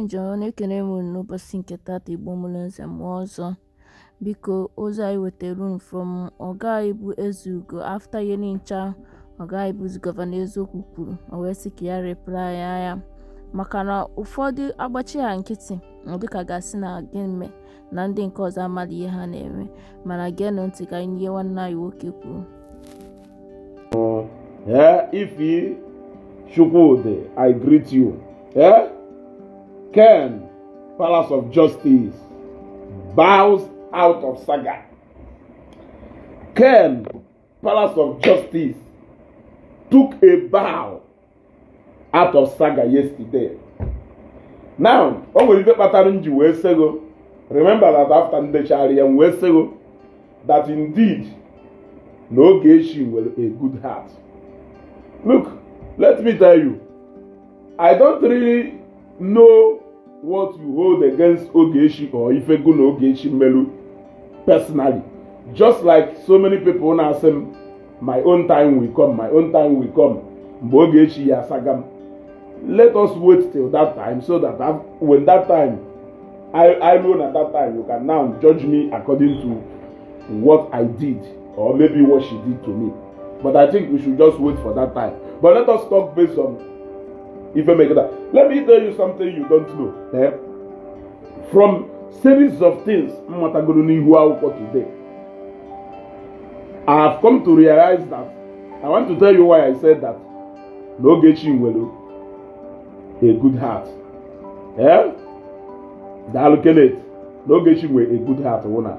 Njem ọnụ, ekene m unu n'ụbọchị nke tata. Igbo mụrụ nze mụọ ọzọ, biko, ozi anyị wetara unu from ọga anyị bụ Ezeugo. After ihe ncha ọga anyị bụ Governor Eziokwu kwuru, o wee sị ka ya reply ya, maka na ụfọdụ agbachi ha nkịtị, ọ dịka gasị na gịnị mee na ndị nke ọzọ amala ihe ha na-eme. Mana geenụ ntị ka anyị ihe nwanne anyị nwoke kwuru. Yeah, Ifi Chukwudi, I greet you. Yeah? Ken, Palace of Justice, bows out of saga. Ken, Palace of Justice, took a bow out of saga yesterday. Now, o nwere ife kpatara m ji wee sego. Remember that after ndechara ya, m wee sego that indeed na Ogechi nwere a good heart. Look, let me tell you, I don't really know what you hold against Ogechi or Ifegu na Ogechi Melu personally. Just like so many people na-asị m, "My own time will come, my own time will come." Mgbe Ogechi ya asaga m. Let us wait till that time so that when that time, I know that that time you can now judge me according to what I did or maybe what she did to me. But I think we should just wait for that time. But let us talk based on ife megida. Let me tell you something you don't know. Eh? From series of things m matagoro n'ihu akwụkwọ today, I have come to realize that I want to tell you why I said that na Ogechi nwere a good heart. Eh? Daalụ, Kenneth. Na Ogechi nwere a good heart wụ na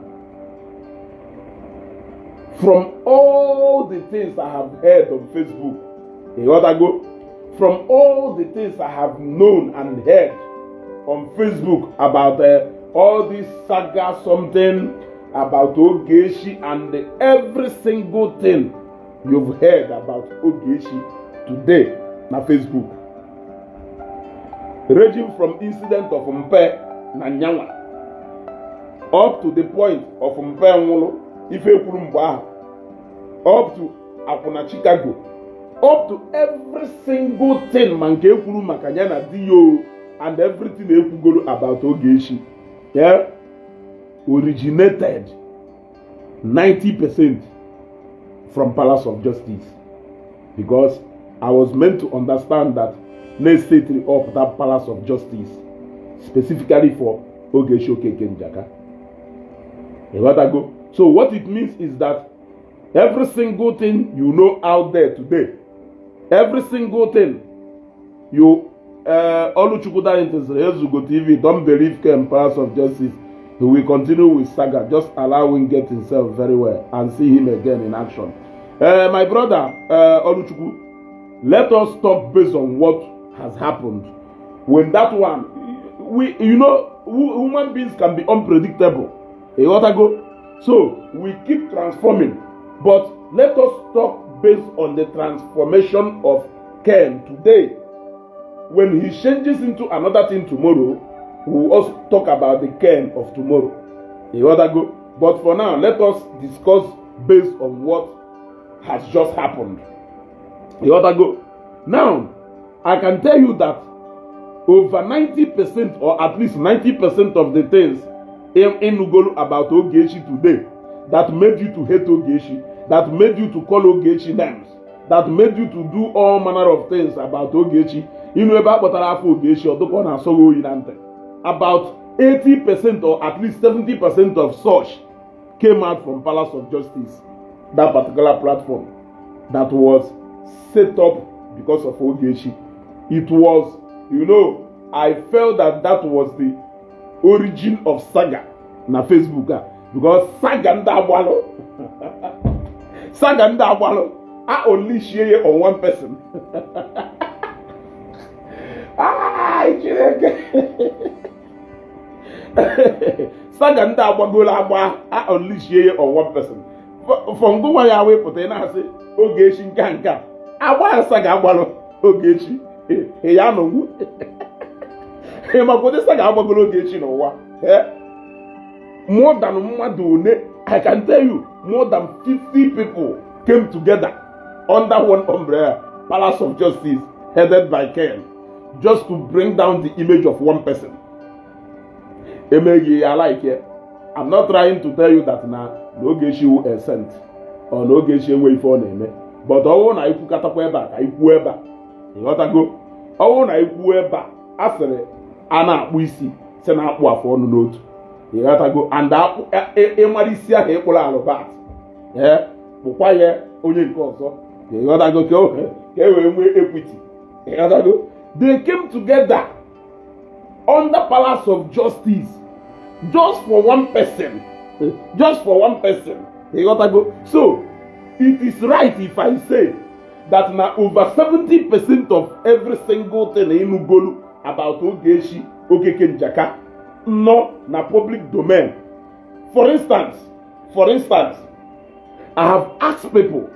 from all the things I have heard on Facebook, ịghọtago, from all the things I have known and heard on Facebook about all this saga, something about Ogechi and every single thing you've heard about Ogechi today na Facebook, ranging from incident of Mpe na Nyanwa up to the point of Mpe nwụrụ, ife kwuru mgbe ahụ, up to akwụna Chicago, up to every single thing, ma nke ekwuru maka ya na di ya o, and everything ekwugoro about Ogechi, yeah, originated 90% from Palace of Justice, because I was meant to understand that they set up that Palace of Justice specifically for Ogechi Okeke Njaka. Ịghọtago? So what it means is that every single thing you know out there today, every single thing you Oluchukwu Darlington sịrị, "Ezugo TV, don't believe Ken Palace of Justice. He will continue with saga. Just allow him get himself very well and see him again in action." My brother Oluchukwu, let us talk based on what has happened. When that one, we you know human beings can be unpredictable. Ịghọtago? So we keep transforming, but let us talk based on the transformation of Ken today. When he changes into another thing tomorrow, we will also talk about the Ken of tomorrow. Ịghọtago? But for now, let us discuss based on what has just happened. Ịghọtago? Now, I can tell you that over 90% or at least 90% of the things in Nugolo about Ogechi today that made you to hate Ogechi, that made you to call Ogechi names, that made you to do all manner of things about Ogechi. Ịnụ ebe a kpọtara afọ Ogechi, ọ dịka ọ na-asọ gị oyi na ntị. About 80% or at least 70% of such came out from Palace of Justice, that particular platform that was set up because of Ogechi. It was, I felt that that was the origin of saga na Facebook a, because saga ndị agbalụ, saga ndị agbalụ a unleashie ya on one person. Ai, Chineke, saga ndị agbagolo agba a unleashie ya on one person. For ngụnwa ya wee pụta, ị na-asị Ogechi nka nka agba ya, saga agbalụ Ogechi ị ya anọgwu. Ị makwa ụdị saga agbagolo Ogechi n'ụwa? Eh? More than mmadụ one, I can tell you, more than 50 people came together under one umbrella, Palace of Justice, headed by Ken, just to bring down the image of one person. Emeghị ya like ya. I'm not trying to tell you that na Ogechi wu a saint or na Ogechi enwe ife ọ na-eme, but ọ bụrụ na ikwukatakwa ebe a ka ikwuo ebe a, ịghọtago? Ọ bụrụ na ikwuo ebe a, a sịrị a na-akpụ isi si na-akpụ afụ ọnụ n'otu, ịghọtago? And ịmara isi ahụ ịkpụrụ alụbat, ee, kpụkwa ya onye nke ọzọ, ịghọtago? Ka e wee nwee equity, ịghọtago? They came together under Palace of Justice just for one person, just for one person, ịghọtago? So it is right if I say that na over 70% of every single thing ịnụgolu about Ogechi Okeke Njaka nọ na public domain. For instance, I have asked people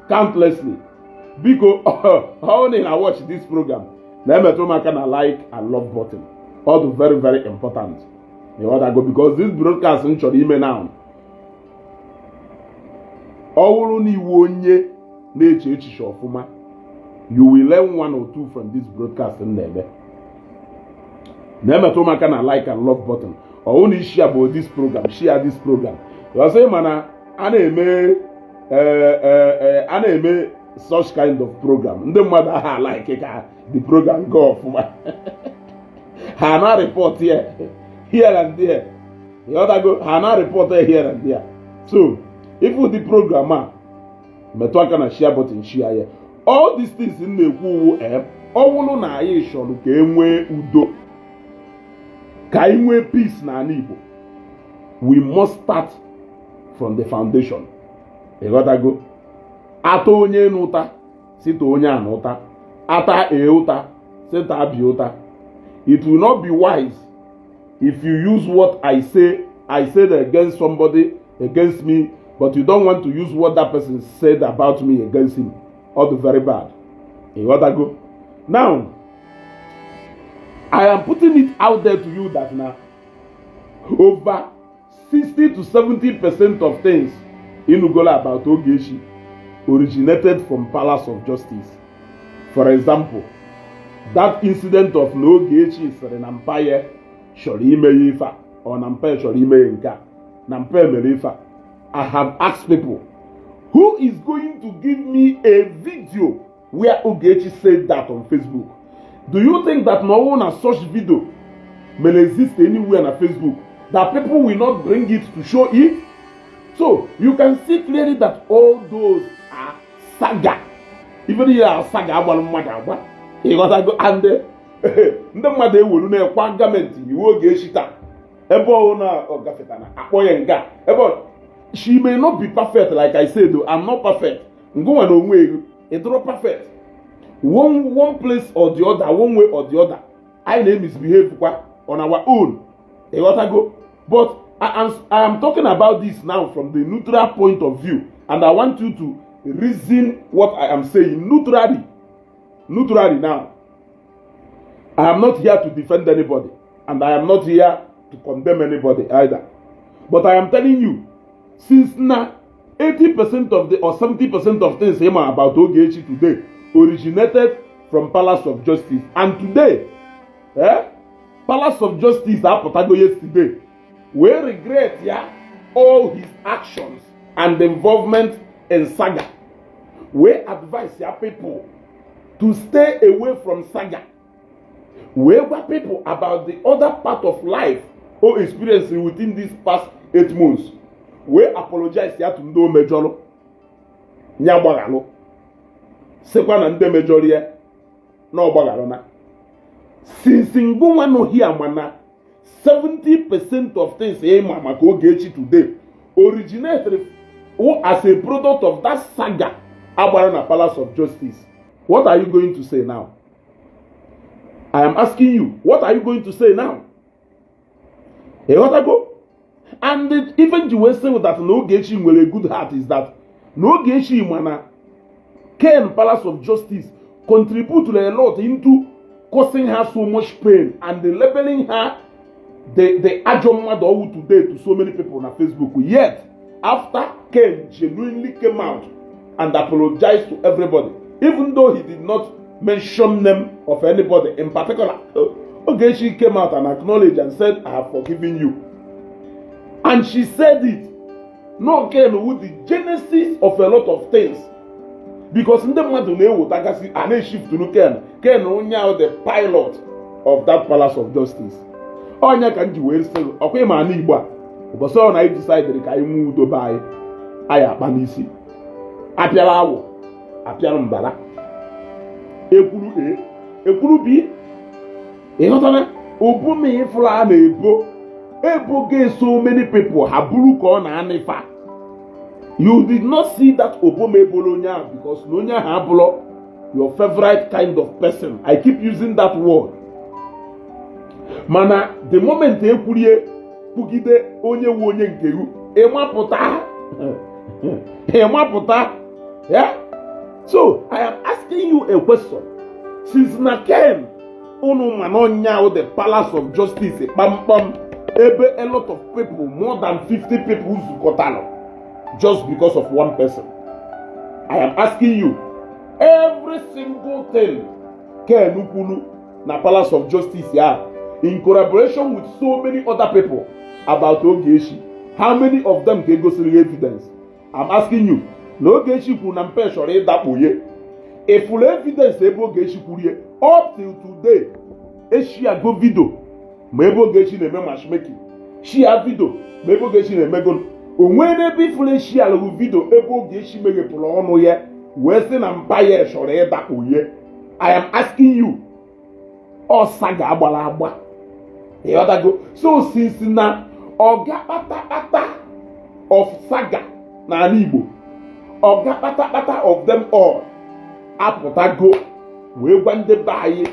countlessly, biko, how na watch this program, na-emetụ m aka na like and love button. All the very very important, ịghọtago? Because this broadcast m chọrọ ime now, ọ bụrụ na iwu onye na-eche echiche ọfụma, you will learn one or two from this broadcast m na-eme. Na-emetụ m aka na like and love button. Ọ na share bụ this program, share this program. Ọsọ mana a na-eme such kind of program, ndị mmadụ aha like ka the program go ọfụma, ha na report here and there, ịghọtago? Ha na report here and there. So if the program a, metụ aka na share button, share ya. All these things m na-ekwu uwu, ọ bụrụ na anyị chọrọ ka e nwee udo, ka anyị nwee peace n'ala Igbo, we must start from the foundation, ịghọtago? Ata onye n'ụta, site onye a n'ụta. Ata e ụta, site abi ụta. It will not be wise if you use what I say, I said against somebody against me, but you don't want to use what that person said about me against him. All the very bad, ịghọtago? Now I am putting it out there to you that now over 60 to 70% of things ịnụgola about Ogechi originated from Palace of Justice. For example, that incident of na Ogechi sịrị na mpa ya chọrọ ime ya ife a, ọ na mpa ya chọrọ ime ya nke a, na mpa ya mere ife a. I have asked people, who is going to give me a video where Ogechi said that on Facebook? Do you think that no one na such video may exist anywhere na Facebook, that people will not bring it to show it? So you can see clearly that all those are saga. Even here are saga agbalụ mmadụ agba, ịghọtago? And ndị mmadụ ewelu na-ekwa gọọmenti iwu Ogechi taa, ebe ọ na ọ gafetana, akpọ ya nga ebe she may not be perfect. Like I said though, I'm not perfect. Ngụnwa na onwe ego ịdụrọ perfect. One place or the other, one way or the other, anyị na-emisbehave kwa on our own, ịghọtago? But I am talking about this now from the neutral point of view, and I want you to reason what I am saying neutrally. Now, I am not here to defend anybody, and I am not here to condemn anybody either, but I am telling you, since na 80% of the or 70% of things ịma about Ogechi today originated from Palace of Justice, and today, Palace of Justice apụtago yesterday wee regret ya all his actions and involvement in saga, wee advise ya people to stay away from saga, wee gwa people about the other part of life o experience within these past 8 months, wee apologize ya to ndị o mejọrọ, ya gbaghalụ, sịkwa na ndị mejọrọ ya na ọgbaghalụ. Na since ngụnwa nọ here, mana 70% of things ịma maka Ogechi today originated as a product of that saga agbara na Palace of Justice, what are you going to say now? I am asking you, what are you going to say now? Ịghọtago? And even ji wee say that na Ogechi nwere a good heart is that na Ogechi mana Ken Palace of Justice contributed a lot into causing her so much pain and labeling her the ajọ mmadụ ọwụ today to so many people na Facebook. Yet after Ken genuinely came out and apologized to everybody, even though he did not mention name of anybody in particular, Ogechi came out and acknowledged and said, "I have forgiven you," and she said it no Ken with the genesis of a lot of things, because ndị mmadụ na-ewetagasị a na-eshifturu Ken. Ken onye ahụ, the pilot of that Palace of Justice. Ọnya ka m ji wee sị, ọkwa ịma ana Igbo a, ụbọchị ọ na anyị decidere ka anyị nwee udo be anyị, anyị akpa n'isi apịara awụ, apịara mbara, ekwuru a, ekwuru b. Ịghọtana obuma ịfụrụ a na-ebo ebogo so many people, ha buru ka ọ na-anịfa. You did not see that oboma ebolo onye ahụ, because na onye ahụ abụrọ your favorite kind of person. I keep using that word, mana the moment ekwurie kwugide onye wu onye nke gị, ịmapụta, ịmapụta. Yeah, so I am asking you a question. Since na Ken unu ma na ọnya the Palace of Justice kpamkpam, ebe a lot of people, more than 50 people zukọtara just because of one person, I am asking you, every single thing Ken kwuru na Palace of Justice ya in collaboration with so many other people about Ogechi, how many of them ka egosiri evidence? I'm asking you. Na Ogechi kwuru na mpe chọrọ ịdakpo ye, ifụrụ evidence ebe Ogechi kwurie? Up till today, eshiago video ma ebe Ogechi na-eme matchmaking, share video ma ebe Ogechi na-emego onwe, n'ebe ifụrụ eshialụghị video ebe Ogechi meghepụrụ ọnụ ya wee sị na mpa ya chọrọ ịdakpo ye. I am asking you. Ọsa ga-agbara agba, ịghọtago? So since na ọga kpatakpata of saga n'ala Igbo, ọga kpatakpata of them all, apụtago wee gwa ndị be anyị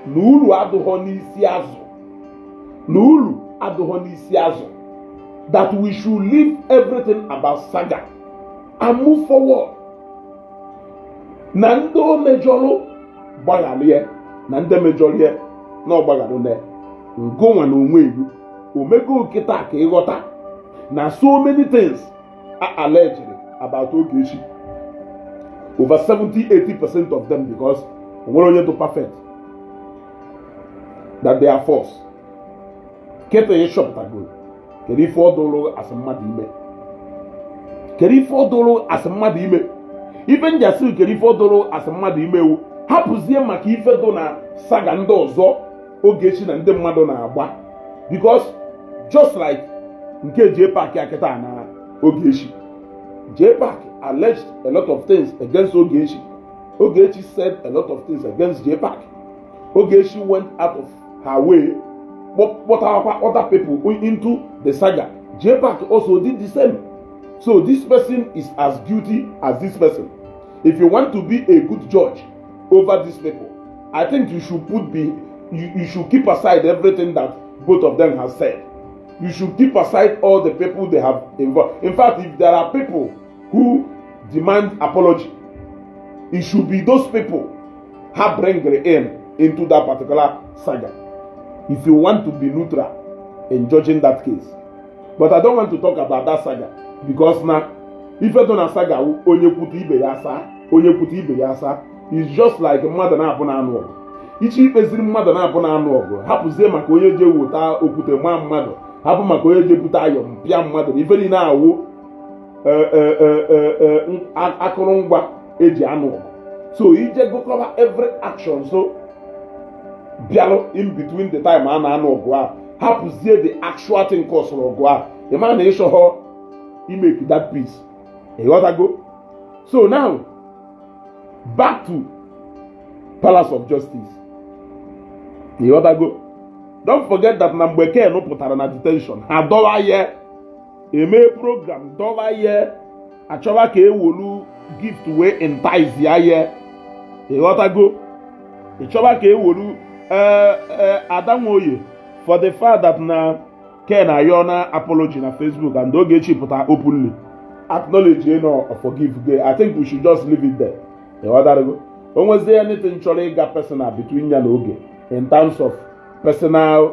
na uru adụghọ n'isi azụ, na uru adụghọ n'isi azụ, that we should leave everything about saga and move forward, na ndị o mejọrọ gbaghalụ ya, na ndị mejọrọ ya na ọgbaghalụ na ngụnwa na onwe iwu omego kịta ka ịghọta na so many things are alleged about Ogechi, over 70-80% of them, because onwere onye dị perfect, that they are false. Kịta ịchọpụtagoro, kedu ife ọ dụrụ asị mmadụ ime? Kedu ife ọ dụrụ asị mmadụ ime? Ife njasị, kedu ife ọ dụrụ asị mmadụ ime? Ewu hapụzie maka ife dụ na saga ndị ọzọ Ogechi na ndị mmadụ na-agba, because just like nke JPAC akịta na Ogechi, JPAC alleged a lot of things against Ogechi. Ogechi said a lot of things against JPAC. Ogechi went out of her way kpọtarakwa other people into the saga. JPAC also did the same. So this person is as guilty as this person. If you want to be a good judge over these people, I think you should put be you, you should keep aside everything that both of them have said. You should keep aside all the people they have involved. In fact, if there are people who demand apology, it should be those people have bring in into that particular saga, if you want to be neutral in judging that case. But I don't want to talk about that saga, because na ife dị na saga wụ onye kwute ibe ya asa, onye kwute ibe ya asa. It's just like mmadụ na-abụ na-anụ ọgụ. Iche ikpeziri mmadụ na-abụ na-anụ ọgụ, hapụzie maka onye je weta okwute maa mmadụ, hapụ maka onye je bute ayọ pịa mmadụ, na ife niile awụ akụrụngwa eji anụ ọgụ. So ije gụkọba every action so bịalụ in between the time a na-anụ ọgụ ahụ, hapụzie the actual thing kọsụrụ ọgụ ahụ, ị mara na ịchọghọ imake that peace. Ịghọtago? So now, back to Palace of Justice. Ịghọtago? Don't forget that na mgbe Ken pụtara na detention, ha dọwa ya, eme program, dọwa ya, achọwa ka ewolu gift wee entice ya. Ya ịghọtago? Ịchọba ka ewolu Ada Nwoye, for the fact that na Ken ayọ na apology na Facebook and Ogechi pụta openly acknowledge na or forgive gay, I think we should just leave it there. Ịghọtago? O nwezie anything chọrọ ịga personal between ya na Oge in terms of personal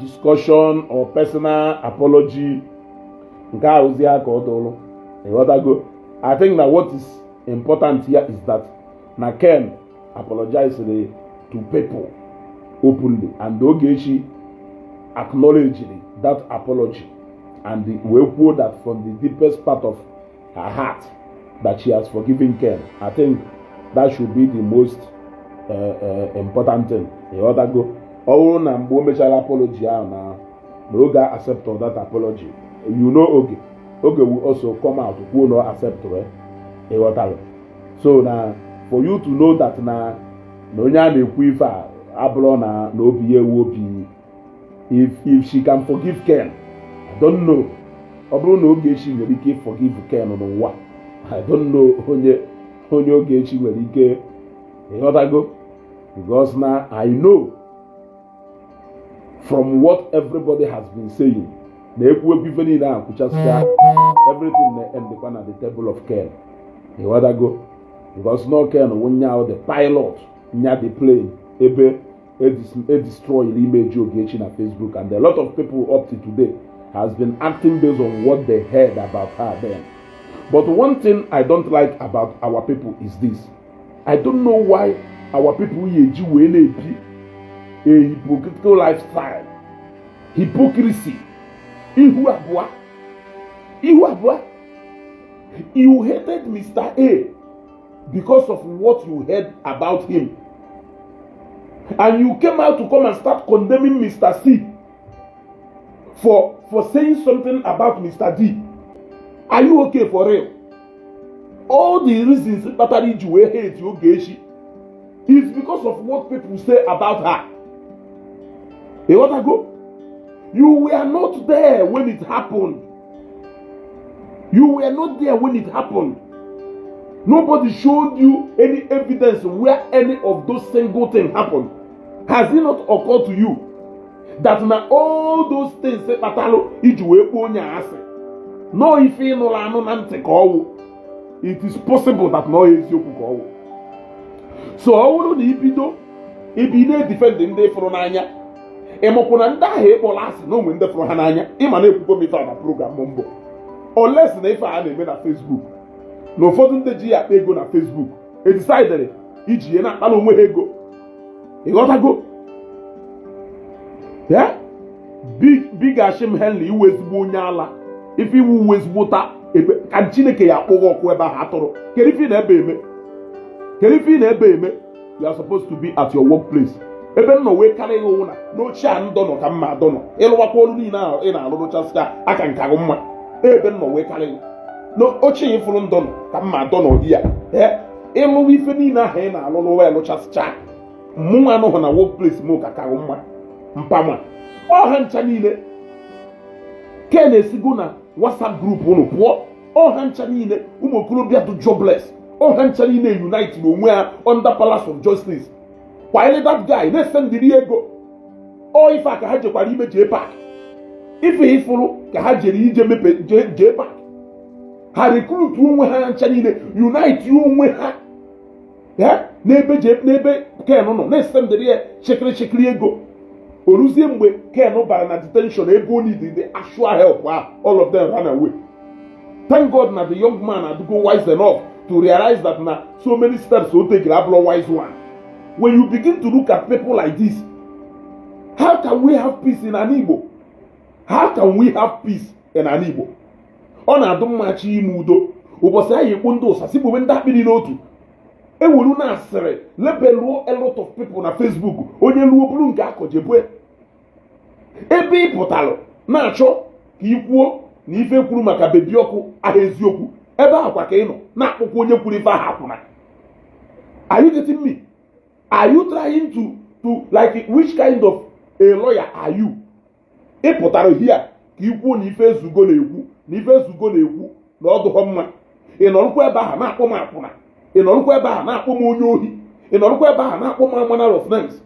discussion or personal apology, nke ahụzi aka ọ dụrụ. Ịghọtago? I think na what is important here is that na Ken apologized to people. Openly, and Ogechi acknowledged that apology and wee kwuo that from the deepest part of her heart that she has forgiven Ken. I think that should be the most important thing. Ịghọtago? Ọ bụrụ na mgbe o mechara apology ahụ na Oge accept that apology, Oge will also come out kwuo na ọ accept ya. Ịghọtara? So na for you to know that na onye a na-ekwu ife a abụrụ na obi ya ewu obi, if she can forgive Ken, I don't know. Ọ bụrụ na Ogechi nwere ike forgive Ken n'ụwa, I don't know onye Ogechi nwere ike. Ịghọtago? Because na I know from what everybody has been saying na ekwu ekwu ife niile ahụ kwuchasịa, everything na-endekwa na the table of Ken. Ịghọtago? Because no Ken wụ nya the pilot nya the plane ebe e destroy image Ogechi na Facebook, and a lot of people up to today has been acting based on what they heard about her then. But one thing I don't like about our people is this: I don't know why our people yi eji wee na-ebi a hypocritical lifestyle, hypocrisy, ihu abụọ, ihu abụọ. You hated Mr. A because of what you heard about him, and you came out to come and start condemning Mr. C for saying something about Mr. D. Are you okay for real? All the reasons kpatara iji wee hate Ogechi is because of what people say about her. Ịghọtago? You were not there when it happened. You were not there when it happened. Nobody showed you any evidence where any of those single things happened. Has it not occurred to you that na all those things kpatalụ iji wee kpọọ onye a asị nọọ ife ịnụrụ anụ na ntị ka ọwụ? It is possible that nọọ eziokwu ka ọwụ. So ọ bụrụ na ibido ibi na-edefend ndị fụrụ n'anya, ịmụkwụ na ndị ahụ ịkpọrọ asị na onwe ndị fụrụ ha n'anya. Ịma na ekwukwo m ife a na program mbụ oles na ife a na-eme na Facebook, na ụfọdụ ndị ji ya akpa ego na Facebook edecidere iji ya na-akpara onwe ha ego. Ịghọtago ya? Big big Ashim Henley, iwu ezigbo onye ala, ife iwu uwe ezigbo ta ebe ka Chineke ya akpụghị ọkụ ebe ahụ atụrụ. Kedu ife ị na-ebe eme? Kedu ife ị na-ebe eme? You are supposed to be at your workplace. Ebe m nọ wee karịa ya ụwụ na n'oche a ndọ nọ ka mma adọ nọ ịlụwakwa ọrụ niile ahụ ị na-arụrụchasịa aka nka gị mma. Ebe m nọ wee karịa ya n'oche ya ịfụrụ ndọ nọ ka mma adọ nọ ya. Ee, ịlụwa ife niile ahụ ị na-alụrụ wee lụchasịcha, mụnwa anọghị na workplace m ka karụ mma mpama ọha ncha niile. Ken esigo na WhatsApp group unu pụọ. Ọha ncha niile, ụmụ okorobịa dị jobless, ọha ncha niile unite n'onwe ha under Palace of Justice kwanyere that guy na-esendịrị ego. Ọ ife a ka ha jekwara ime jee park, ife ịfụrụ ka ha jere ije mepe jee park. Ha recruit onwe ha ncha niile, unite onwe ha ya n'ebe n'ebe Ken nọ na-esendịrị ya chịkịrị chịkịrị ego. Oruzie mgbe Ken bara na detention, ego need the actual help ahụ, all of them ran away. Thank God na the young man adịgo wise enough to realize that na so many steps o take abụrụ wise one. When you begin to look at people like this, how can we have peace in an Igbo? How can we have peace in an Igbo? Ọ na-adụ mma chi ime udo ụbọchị anyị ekpo ndị ụsa sikpobe ndị akpịrị n'otu ewelu na asịrị lebeluo a lot of people na Facebook. Onye luo bụrụ nke akọjebue ebe ị pụtalụ na-achọ ka ị kwuo na ife kwuru maka Baby Ọkụ aha eziokwu, ebe ahụ kwa ka ị nọ na-akpụkwa onye kwuru ife ahụ akwụna. Are you getting me? Are you trying to like, which kind of a lawyer are you? Ị pụtara here ka ị kwuo na ife ezugo na-ekwu na ife ezugo na-ekwu na ọ dụghọ mma, ị nọrụkwa ebe ahụ na-akpọ m akwụna, ị nọrụkwa ebe ahụ na-akpọ m onye ohi, ị nọrụkwa ebe ahụ na-akpọ m manner of names.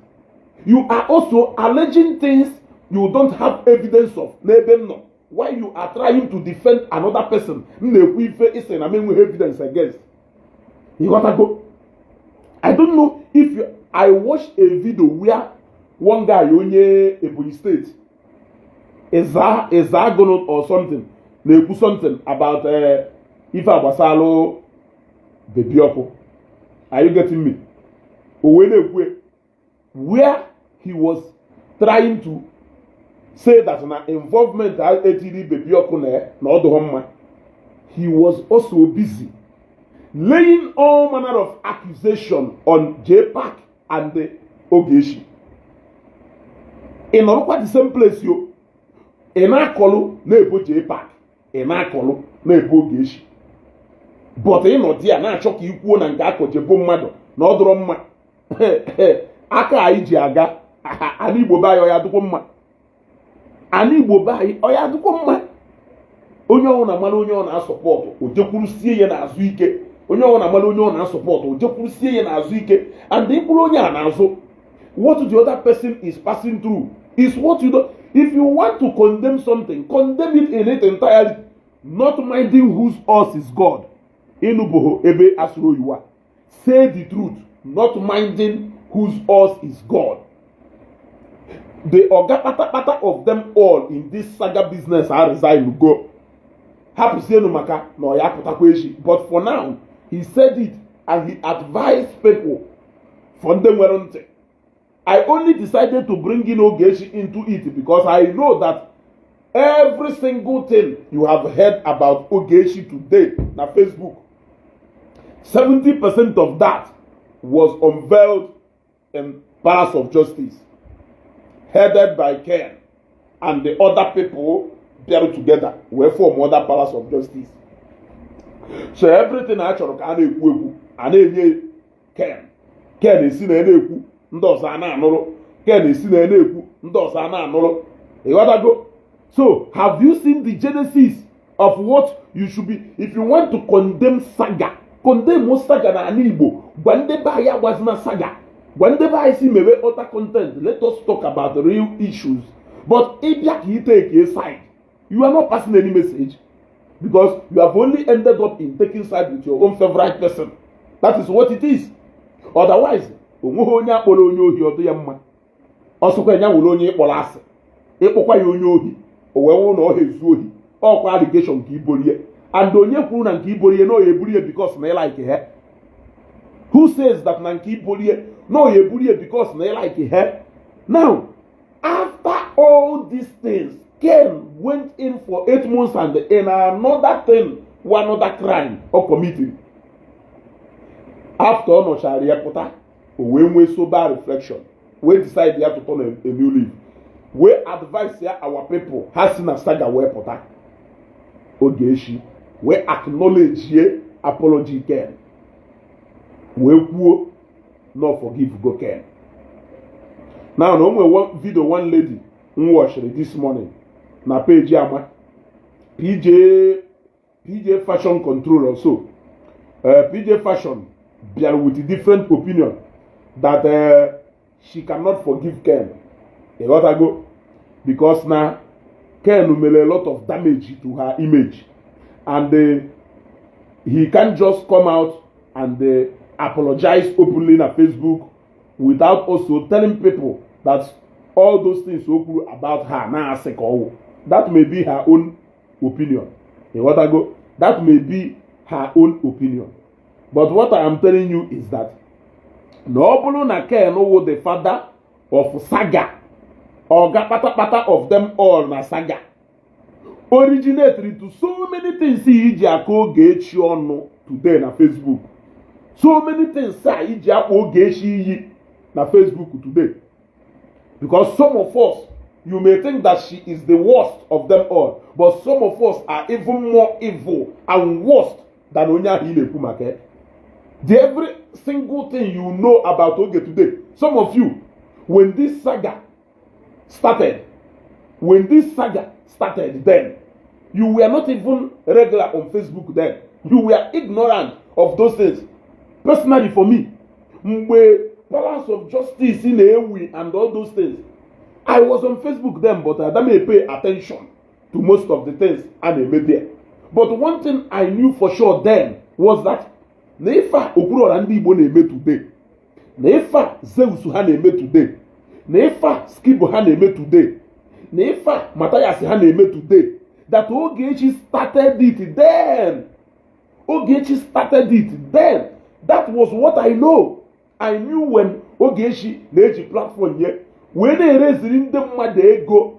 You are also alleging things you don't have evidence of n'ebe m nọ, while you are trying to defend another person. M na-ekwu ife ịsị na m enweghị evidence against. Ịghọtago? I don't know if you, I watched a video where one guy, onye Ebonyi State, Ịza Agụnụ or something, na-ekwu something about ife agbasalụ Baby Ọkụ. Are you getting me? O wee na-ekwu where he was trying to say that na involvement etiri Baby Ọkụ na na ọ dụghọ mma, he was also busy laying all manner of accusation on JPAC and the Ogechi. Ị nọrọkwa the same place yo, ị na-akọlụ na-ebo JPAC, ị na-akọlụ na-ebo Ogechi, but ị nọ di ya na-achọ ka ị kwuo na nke akọjebo mmadụ na ọ dụrọ mma. Aka anyị ji aga ala Igbo be anyị, ọ ya dịkwa mma? Ala Igbo be anyị, ọ ya dịkwa mma? Onye ọbụla mara onye ọ na-asupport, o jekwurusie ya n'azụ ike. Onye ọbụla mara onye ọ na-asupport, o jekwurusie ya n'azụ ike. And ịkwụrụ onye a n'azụ, what the other person is passing through is what you do. If you want to condemn something, condemn it in its entirety, not minding whose horse is gored. Ịnụbụghị ebe asụrụ oyiwa. Say the truth, not minding whose horse is gored. The oga kpatakpata of them all in this saga business a resign go, hapụzienu maka na ọ ya apụtakwa echi. But for now, he said it and he advised people. For ndị nwere ntị, I only decided to bring in Ogechi into it because I know that every single thing you have heard about Ogechi today na Facebook, 70% of that was unveiled in Palace of Justice, headed by Ken and the other people bịara together wee form other Palace of Justice. So everything a chọrọ ka a na-ekwu ekwu, a na-enye Ken. Ken esi na na-ekwu, ndị ọzọ a na-anụrụ. Ken esi na na-ekwu, ndị ọzọ a na-anụrụ. Ịghọtago? So have you seen the genesis of what you should be? If you want to condemn saga, condemn saga na ala Igbo. Gwa ndị be anyị agbazina saga, gwa ndị be anyị si mewe other content. Let us talk about the real issues. But ịbịa ka ị take a side, you are not passing any message, because you have only ended up in taking side with your own favorite person. That is what it is. Otherwise, onweghị onye akpọrọ onye ohi ọdụ ya mma. Ọsọkwa ya nwere onye ịkpọrọ asị, ịkpọkwa ya onye ohi, o wee wụ na ọ ha ezu ohi. Ọkwa allegation nke iborie, and onye kwuru na nke iborie na oya eburie because na ịlike ha? Who says that na nke iborie na oya eburie because na ịlike ha? Now, after all these things, Ken went in for 8 months, and in another thing, one other crime ọ committed, after ọ nọchara ya pụta, o wee nwee sober reflection, wee decide ya to turn a new leaf, wee advise ya our people ha si na saga wee pụta. Ogechi wee acknowledge ye apology Ken, wee kwuo no forgive go Ken. Now, na o nwere one video one lady m watchiri this morning na page ama PJ, PJ Fashion Control or so. PJ Fashion bịara with a different opinion that she cannot forgive Ken, ịghọtago, because na Ken mere a lot of damage to her image, and he can't just come out and apologize openly na Facebook without also telling people that all those things o kwuru about her na asị ka ọwụ. That may be her own opinion, ịghọtago? That may be her own opinion, but what I am telling you is that na ọ bụrụ na Ken wụ the father of saga, oga kpatakpata of them all na saga, originated to so many things iji aka Ogechi ọnụ today na Facebook, so many things a iji akpa Ogechi iyi na Facebook today, because some of us, you may think that she is the worst of them all, but some of us are even more evil and worse than onye ahụ ị na-ekwu maka ya. The every single thing you know about Oge today, some of you, when this saga started, when this saga started then, you were not even regular on Facebook then. You were ignorant of those things. Personally, for me, mgbe Palace of Justice na-ewi and all those things, I was on Facebook then, but I didn't pay attention to most of the things a na-eme there. But one thing I knew for sure then was that na ife a Okwuluọra ndị Igbo na-eme today, na ife a Zeus ha na-eme today, na ife a Skibo ha na-eme today, na ife a Mathias ha na-eme today, that Ogechi started it then. Ogechi started it then. That was what I know. I knew when Ogechi na-eji platform ye Wee na-ereziri ndị mmadụ ego.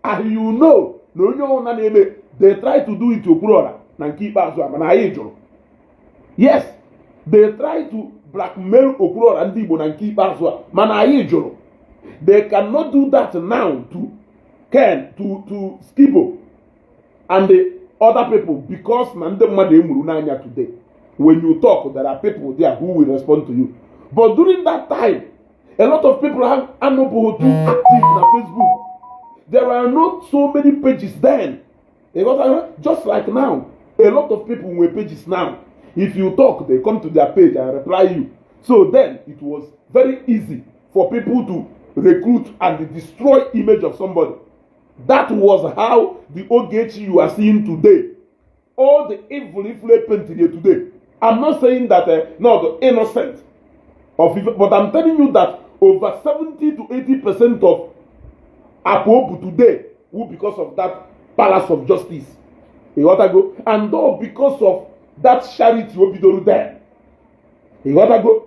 And you know na onye ọbụla na-eme, they try to do it Okwuluọra na nke ikpeazụ a, mana anyị jụrụ. Yes, they try to blackmail Okwuluọra ndị Igbo na nke ikpeazụ a, mana anyị jụrụ. They cannot do that now to Ken, to Skibo and the other people, because na ndị mmadụ emuru n'anya. Today, when you talk, there are people there who will respond to you, but during that time, a lot of people have anọbụghị too active na Facebook. There are not so many pages then. You got that? Just like now, a lot of people with pages now, if you talk, they come to their page and reply you. So then it was very easy for people to recruit and destroy image of somebody. That was how the Ogechi you are seeing today, all the evil ifle painted here today. I'm not saying that no, the innocent of evil, but I'm telling you that over 70 to 80% of Apobu today who because of that palace of justice. Ịghọtago? And all because of that charity o bidoro there. Ịghọtago?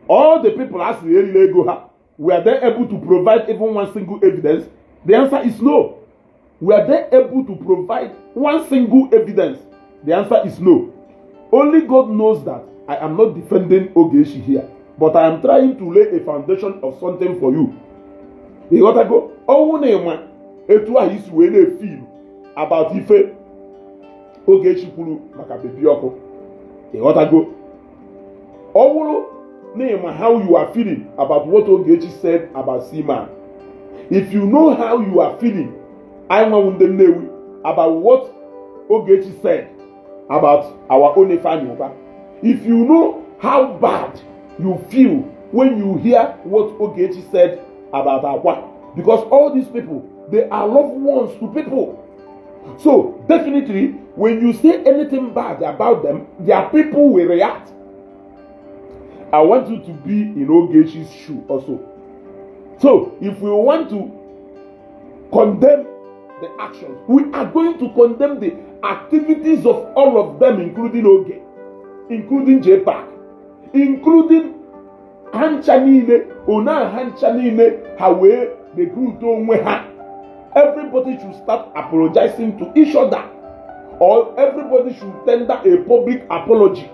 All the people asịrị erila ego ha, were they able to provide even one single evidence? The answer is no. Were they able to provide one single evidence? The answer is no. Only God knows that I am not defending Ogechi here, but I am trying to lay a foundation of something for you. Ịghọtago? Ọnwụ na ịma etu ahụ isi wee na-efeel about ife Ogechi kwuru maka Baby Ọkụ. Ịghọtago? Ọ bụrụ na ịma how you are feeling about what Ogechi said about Seaman, if you know how you are feeling, anyị nwanwu ndị Nnewi, about what Ogechi said about our own Ifeanyi Uba, if you know how bad you feel when you hear what Ogechi said about Akwa, because all these people, they are loved ones to people. So definitely, when you say anything bad about them, their people will react. I want you to be in Ogechi's shoe also. So if we want to condemn the actions, we are going to condemn the activities of all of them, including Oge, including JPAC, including ha ncha niile, ona ha ncha niile ha wee recruit onwe ha. Everybody should start apologizing to each other, or everybody should tender a public apology.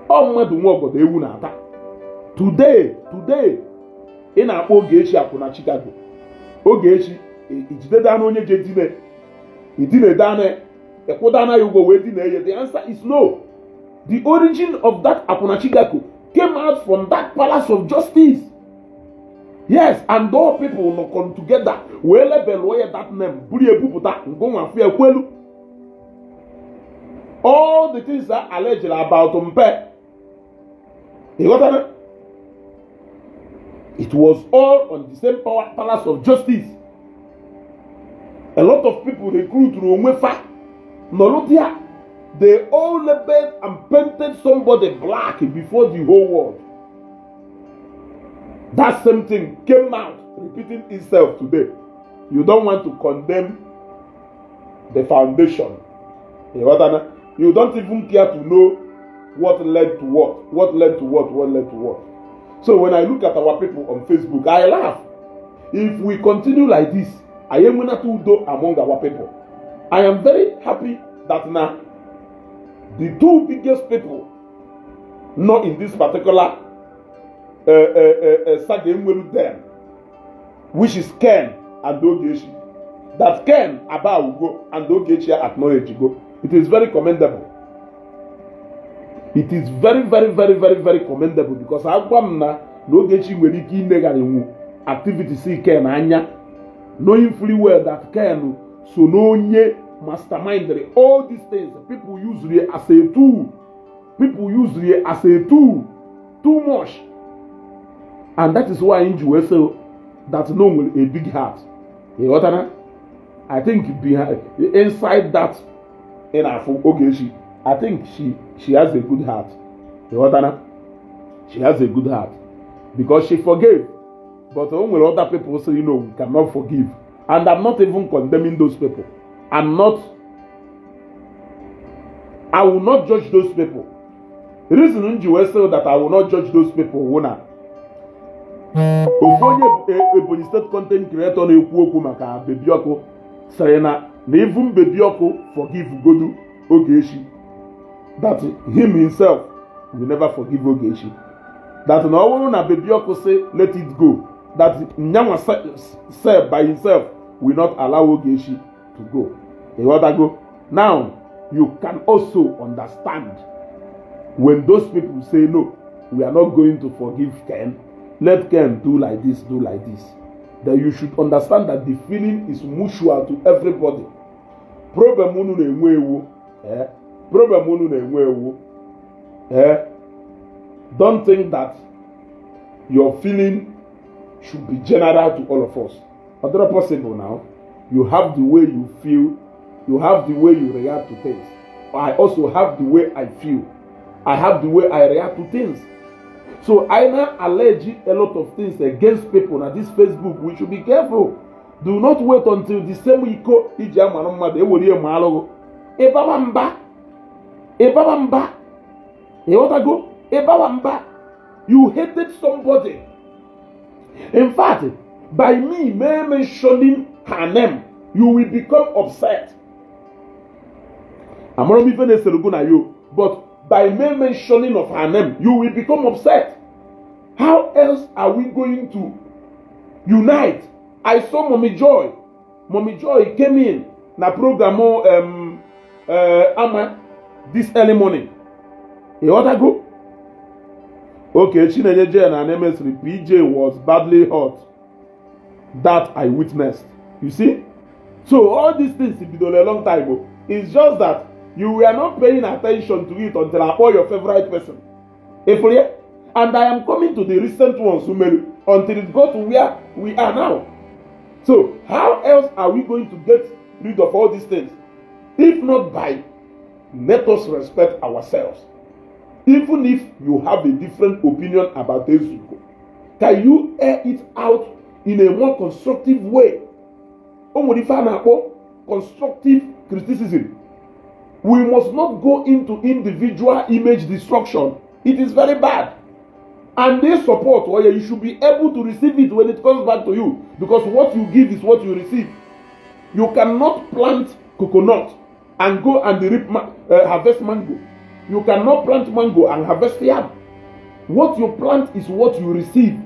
Ọ mmadụ nwe ọgọdọ ewu na-ata. Today, today, ị na-akpọ Ogechi akwụna Chicago. Ogechi ijidedana onye je dine idinedana ịkwụdana ya ụgwọ wee dina ya? The answer is no. The origin of that akwụna Chicago came out from that palace of justice. Yes, and all people nọkọ together wee label ya that name, buru ya ebupụta ngụnwa fụ ya kwelu. All the things are alleged about mpe, ịghọtara? It was all on the same power, palace of justice. A lot of people recruit onwe fa nọrọ there. They all labeled and painted somebody black before the whole world. That same thing came out repeating itself today. You don't want to condemn the foundation. Ịghọtana? You don't even care to know what led to what, what led to what, what led to what. So when I look at our people on Facebook, I laugh. If we continue like this, anyị enwenata udo among our people. I am very happy that now the two biggest people not in this particular saga enwelu them, which is Ken and Ogechi, that Ken Abawugo and Ogechi acknowledge go. It is very commendable. It is very, very, very, very, very commendable, because agwa m na Ogechi nwere ike inegharịnwu activities Ken anya, knowing fully well that Ken so n'onye mastermind all these things. People use it as a tool. People use it as a tool too much, and that is why nji wee say that no nwere a big heart. Ịghọtara? I think behind, inside that ị na-afụ Ogechi, I think she has a good heart. Ịghọtara? She has a good heart because she forgave, but o nwere other people say we cannot forgive, and I'm not even condemning those people. I'm not, I will not judge those people. The reason m ji wee say that I will not judge those people wụ na Ofu onye Ebonyi State content creator na-ekwu okwu maka Baby Ọkụ sịrị na even Baby Ọkụ forgive godu Ogechi, that him himself will never forgive Ogechi, that na ọ bụrụ na Baby Ọkụ say let it go, that nyanwa self by himself will not allow Ogechi to go. Ịghọtago? Now you can also understand when those people say, "No, we are not going to forgive Ken. Let Ken do like this, do like this," then you should understand that the feeling is mutual to everybody. Problem unu na-enwe ewu, eh? Problem unu na-enwe ewu, eh? Don't think that your feeling should be general to all of us. Ọ dịrọ possible. Now you have the way you feel, you have the way you react to things. I also have the way I feel, I have the way I react to things. So I now allege a lot of things against people na this Facebook. We should be careful. Do not wait until the same iko iji amara mmadụ ewere ihe ma alụghụ ịbawa mba, ịbawa mba. Ịghọtago? Ịbawa mba. You hated somebody. In fact, by me mere mentioning her name, you will become upset. Amara m ife na-eserugo na yo, but by mere mentioning of her name, you will become upset. How else are we going to unite? I saw Mommy Joy. Mommy Joy came in na program Ama this early morning. Ịghọtago? Okay, Chinenye J na Nemesiri, PJ was badly hurt that I witnessed. You see, so all these things bidoro a long time ago. It's just that you were not paying attention to it until I call your favorite person Efurie. And I am coming to the recent ones Umeru, until it got to where we are now. So how else are we going to get rid of all these things if not by let us respect ourselves? Even if you have a different opinion about Ezugo, can you air it out in a more constructive way? O nwere ife a na-akpọ constructive criticism. We must not go into individual image destruction. It is very bad. And they support or you should be able to receive it when it comes back to you, because what you give is what you receive. You cannot plant coconut and go and harvest mango. You cannot plant mango and harvest yam. What you plant is what you receive.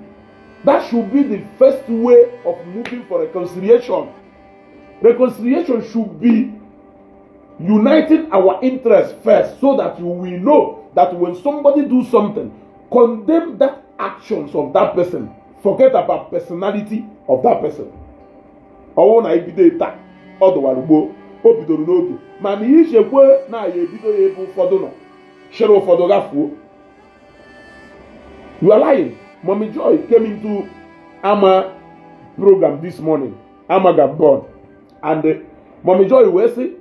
That should be the first way of moving for reconciliation. Reconciliation should be uniting our interests first, so that you will know that when somebody do something, condemn that actions of that person. Forget about personality of that person. Ọwụ na ebido taa, ọ dọwara gboo, o bidoro n'oge, mana ichekwe na ya ebido ya ebe ụfọdụ nọ chere ụfọdụ gafuo, you are lying. Mommy Joy came into Ama program this morning, Ama Gabon, and Mommy Joy wee sị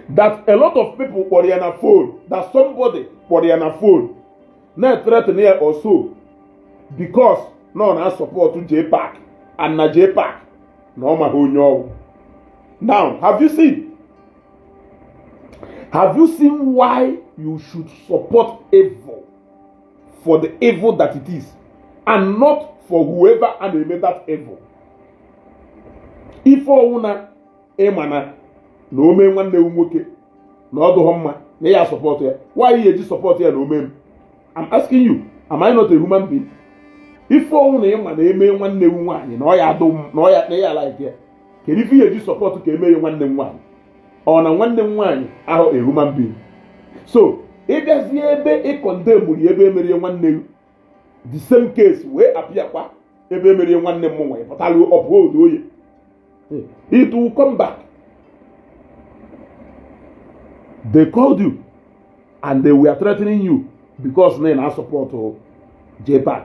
that a lot of people kpọrọ ya na phone, that somebody kpọrọ ya na phone na-threaten ya also because na ọ na-support JPAC, and na JPAC na ọ maghị onye ọwụ. Now have you seen why you should support evil for the evil that it is and not for whoever a na-eme that evil? Ife ọwụ na ịma na o mee nwanne m nwoke na ọ dụghọ mma na ya support ya, why you eji support ya na ome m? I'm asking you, am I not a human being? Ife ọnwụ na ịma na eme nwanne m nwaanyị na ọ ya adụ m na ọ ya na ya like ya, kedu ife ihe eji support ka eme ya nwanne m nwaanyị? Ọ na nwanne m nwaanyị ahụ a human being? So ịbịazie ebe ị condemnuru ebe emerie nwanne gị, the same case wee apịakwa ebe emerie nwanne m nwaanyị pụtara uphold oye, it will come back. They called you and they were threatening you because na ị na-support JPAC.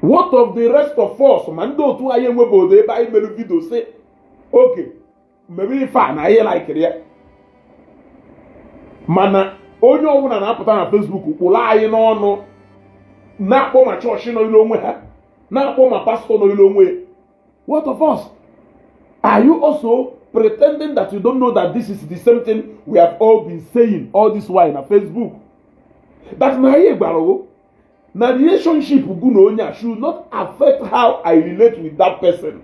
What of the rest of us? Ma ndị otu anyị enwebodo ebe anyị mere video si oge mmemme ife a na anyị likeiri ya, mana onye ọbụla na-apụta na Facebook kpụrụ anyị n'ọnụ, na-akpọ ma chọọchị nọ ilu onwe ha, na-akpọ ma pastọ nọ ilu onwe ya. What of us? Are you also pretending that you don't know that this is the same thing we have all been saying all this while na Facebook, that na anyị gwara o Na relationship gụ na onye a should not affect how I relate with that person.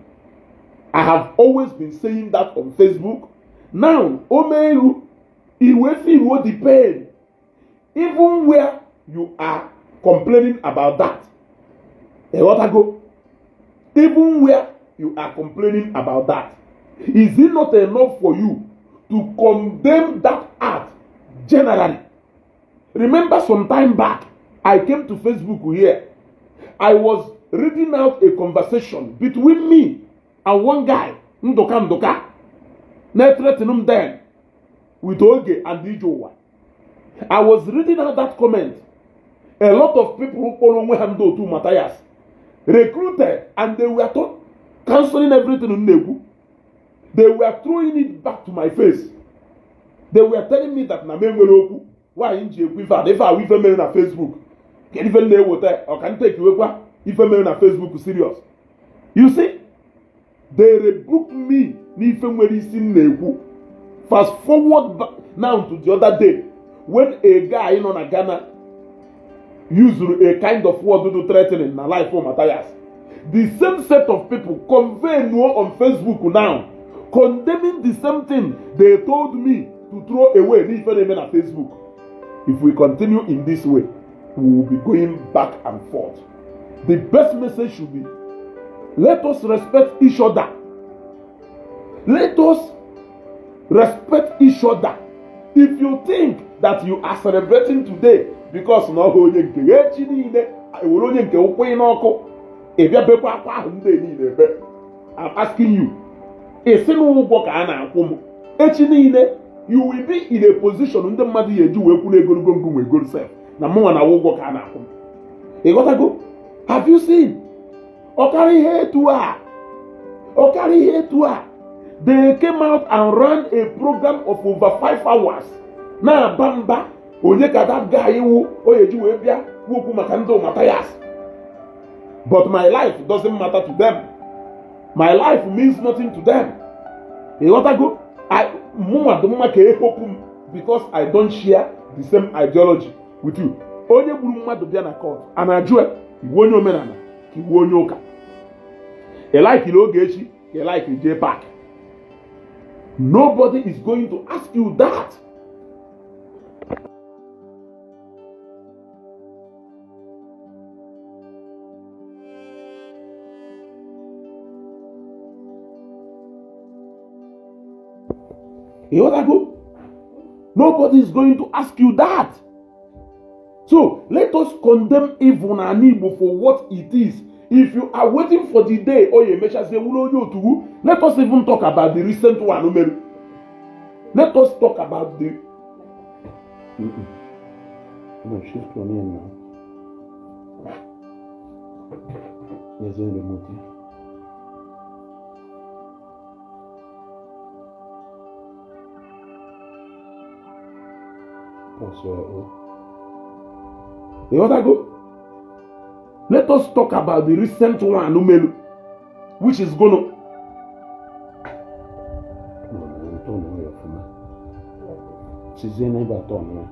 I have always been saying that on Facebook. Now, o meru iwe feel the pain even where you are complaining about that. Ịghọtago? Even where you are complaining about that, is it not enough for you to condemn that act generally? Remember some time back, I came to Facebook here. I was reading out a conversation between me and one guy, Ndoka Ndoka, na-threaten m then with Oge and Ijowa. I was reading out that comment. A lot of people kpọrọ onwe ha ndị otu Matthias recruited, and they were canceling everything m na-ekwu. They were throwing it back to my face. They were telling me that na m enwere okwu. Nwaanyị m ji ekwu ife a, ife ahụ ife mere na Facebook. Kedu ife m na-eweta ọka ntekiwekwa ife mere na Facebook serious? You see, they rebuke me n'ife nwere isi m na-ekwu. Fast forward now to the other day when a guy nọ na Ghana used a kind of word do threatening na life for Matthias. The same set of people convey no on Facebook now, condemning the same thing they told me to throw away n'ife na-eme na Facebook. If we continue in this way, we will be going back and forth. The best message should be, let us respect each other. Let us respect each other. If you think that you are celebrating today because na ọhụ onye nke echi niile ewere onye nke ụkwụ ị n'ọkụ, ị bịa bekwa akwa ahụ ndị niile ebe. I'm asking you, ị sị na ụgwọ ka a na-akwụ m echi niile, you will be in a position ndị mmadụ ya eji wee kwuru egologo ngụ nwe egolu sef na mụnwa na ụgwọ ka a na-akwụ m. Ịghọtago? Have you seen? Ọkara ihe etu a, ọkara ihe etu a. They came out and ran a program of over 5 hours na-aba mba onye ka that guy wụ o eji wee bịa kwuo okwu maka ndị Matthias. But my life doesn't matter to them. My life means nothing to them. Ịghọtago? Mụnwa dị mma ka ehopụ m because I don't share the same ideology with you. Onye gburu mmadụ bịa na court, a na-ajụ ya iwu onye omenala ka iwu onye ụka. Ị likiri Ogechi ka ị likiri J Park. Nobody is going to ask you that. Ịghọtago? Nobody is going to ask you that. So let us condemn evil na ala Igbo for what it is. If you are waiting for the day o ya emechazie wuru onye otuwu, let us even talk about the recent one mere. Let us talk about the No, shift one in now. Yes, remote. Pause. Ịghọtago? Let us talk about the recent one melu, which is gonna. No, no, turn away ọfụma. Sizie n'ebe atọ nwa.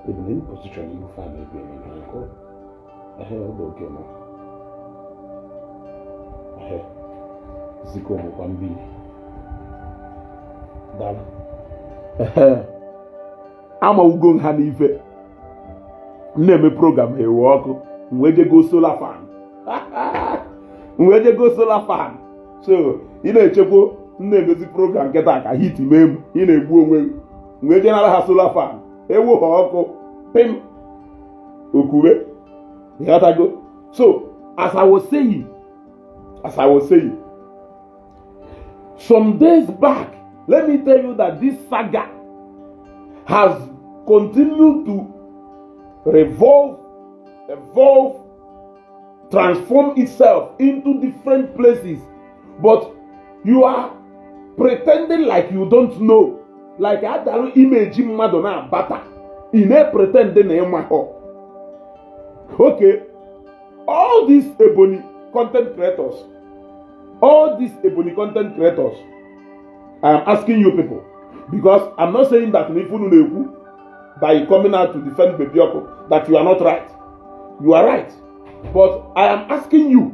Even in position you find ebe eme na nkọ. Ehe, ọ bụ oke nọ. Ehe. Ziko mụkwa mmiri. Daalụ. Ehe. Amawugo ha n'ife. M na-eme program ewe ọkụ, m wee jego solar fan. M wee jego solar fan. So, ị na-echekwa m na-emezi program nkịta ka heat mee m, ị na-egbu onwe gị. M wee jenara ha solar fan. Ewu ha ọkụ, pim, okuwe. Ịghọtago? So, as I was saying, some days back, let me tell you that this saga has continued to revolve, evolve, transform itself into different places. But you are pretending like you don't know. Like adalu image mmadụ na-abata. Ị na-pretend na ịma họ. Okay, all these Ebony content creators, all these Ebony content creators, I am asking you people, because I'm not saying that n'ife unu na-ekwu By coming out to defend Baby Oku that you are not right. You are right. But I am asking you,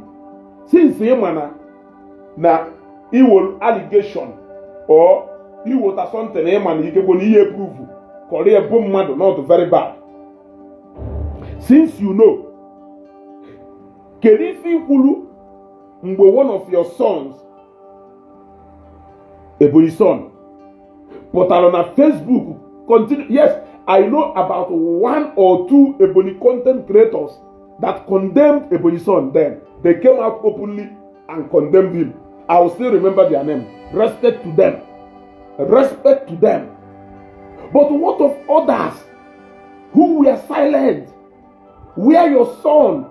since ị ma na iwolu allegation or iwota something ị ma na ikekwe na ihe prove kọrọ ebu mmadụ not very bad. Since you know, kedu ife ikwulu mgbe one of your sons, Ebonyi son, pụtara na Facebook continue? Yes, I know about one or two Ebonyi content creators that condemned Ebonyi son then. They came out openly and condemned him. I will still remember their name. Respect to them. Respect to them. But what of others who were silent? Where your son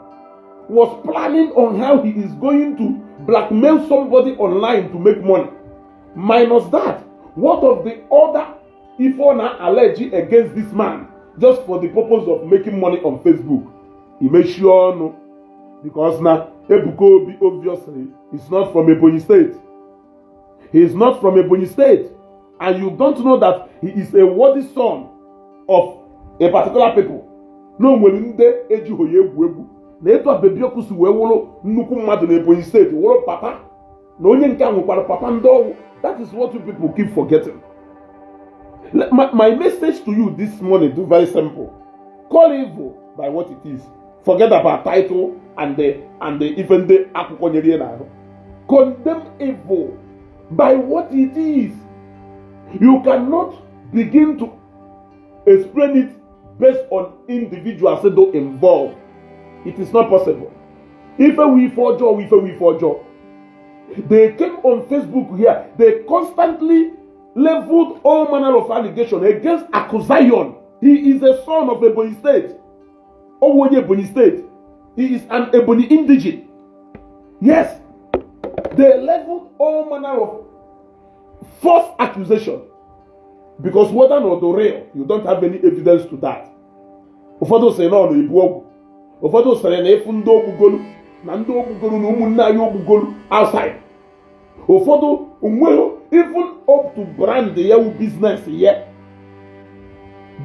was planning on how he is going to blackmail somebody online to make money. Minus that, what of the other ife na allege against this man just for the purpose of making money on Facebook? Imechie ọnụ because na Ebuka Obi obviously is not from Ebonyi State. He is not from Ebonyi State. And you don't know that he is a worthy son of a particular people. Na o nwere ndị ejighị ya egwu egwu na etu a Baby Oku si wee wụrụ nnukwu mmadụ na Ebonyi State, wụrụ papa na onye nke a nwekwara papa ndị ọwụ. That is what you people keep forgetting. My message to you this morning is very simple. Call evil by what it is. Forget about title and the even the akwụkwọ nyere ya n'ahụ. Condemn evil by what it is. You cannot begin to explain it based on individuals that involved. It is not possible. Ife wu ife ọjọọ, ife wu ife ọjọọ. They came on Facebook here. They constantly leveled all manner of allegation against Akuzayon. He is a son of Ebonyi State. Owoye Ebonyi State. He is an Ebonyi indigene. Yes. They leveled all manner of false accusation. Because whether or not real, you don't have any evidence to that. Ụfọdụ sịrị na ọ na-ebu ọgwụ. Ụfọdụ sịrị na ịfụ ndị ogbugolu na ndị ogbugolu na ụmụnne anyị ogbugolu outside. Ụfọdụ onweghị even up to brand ya wu business ya.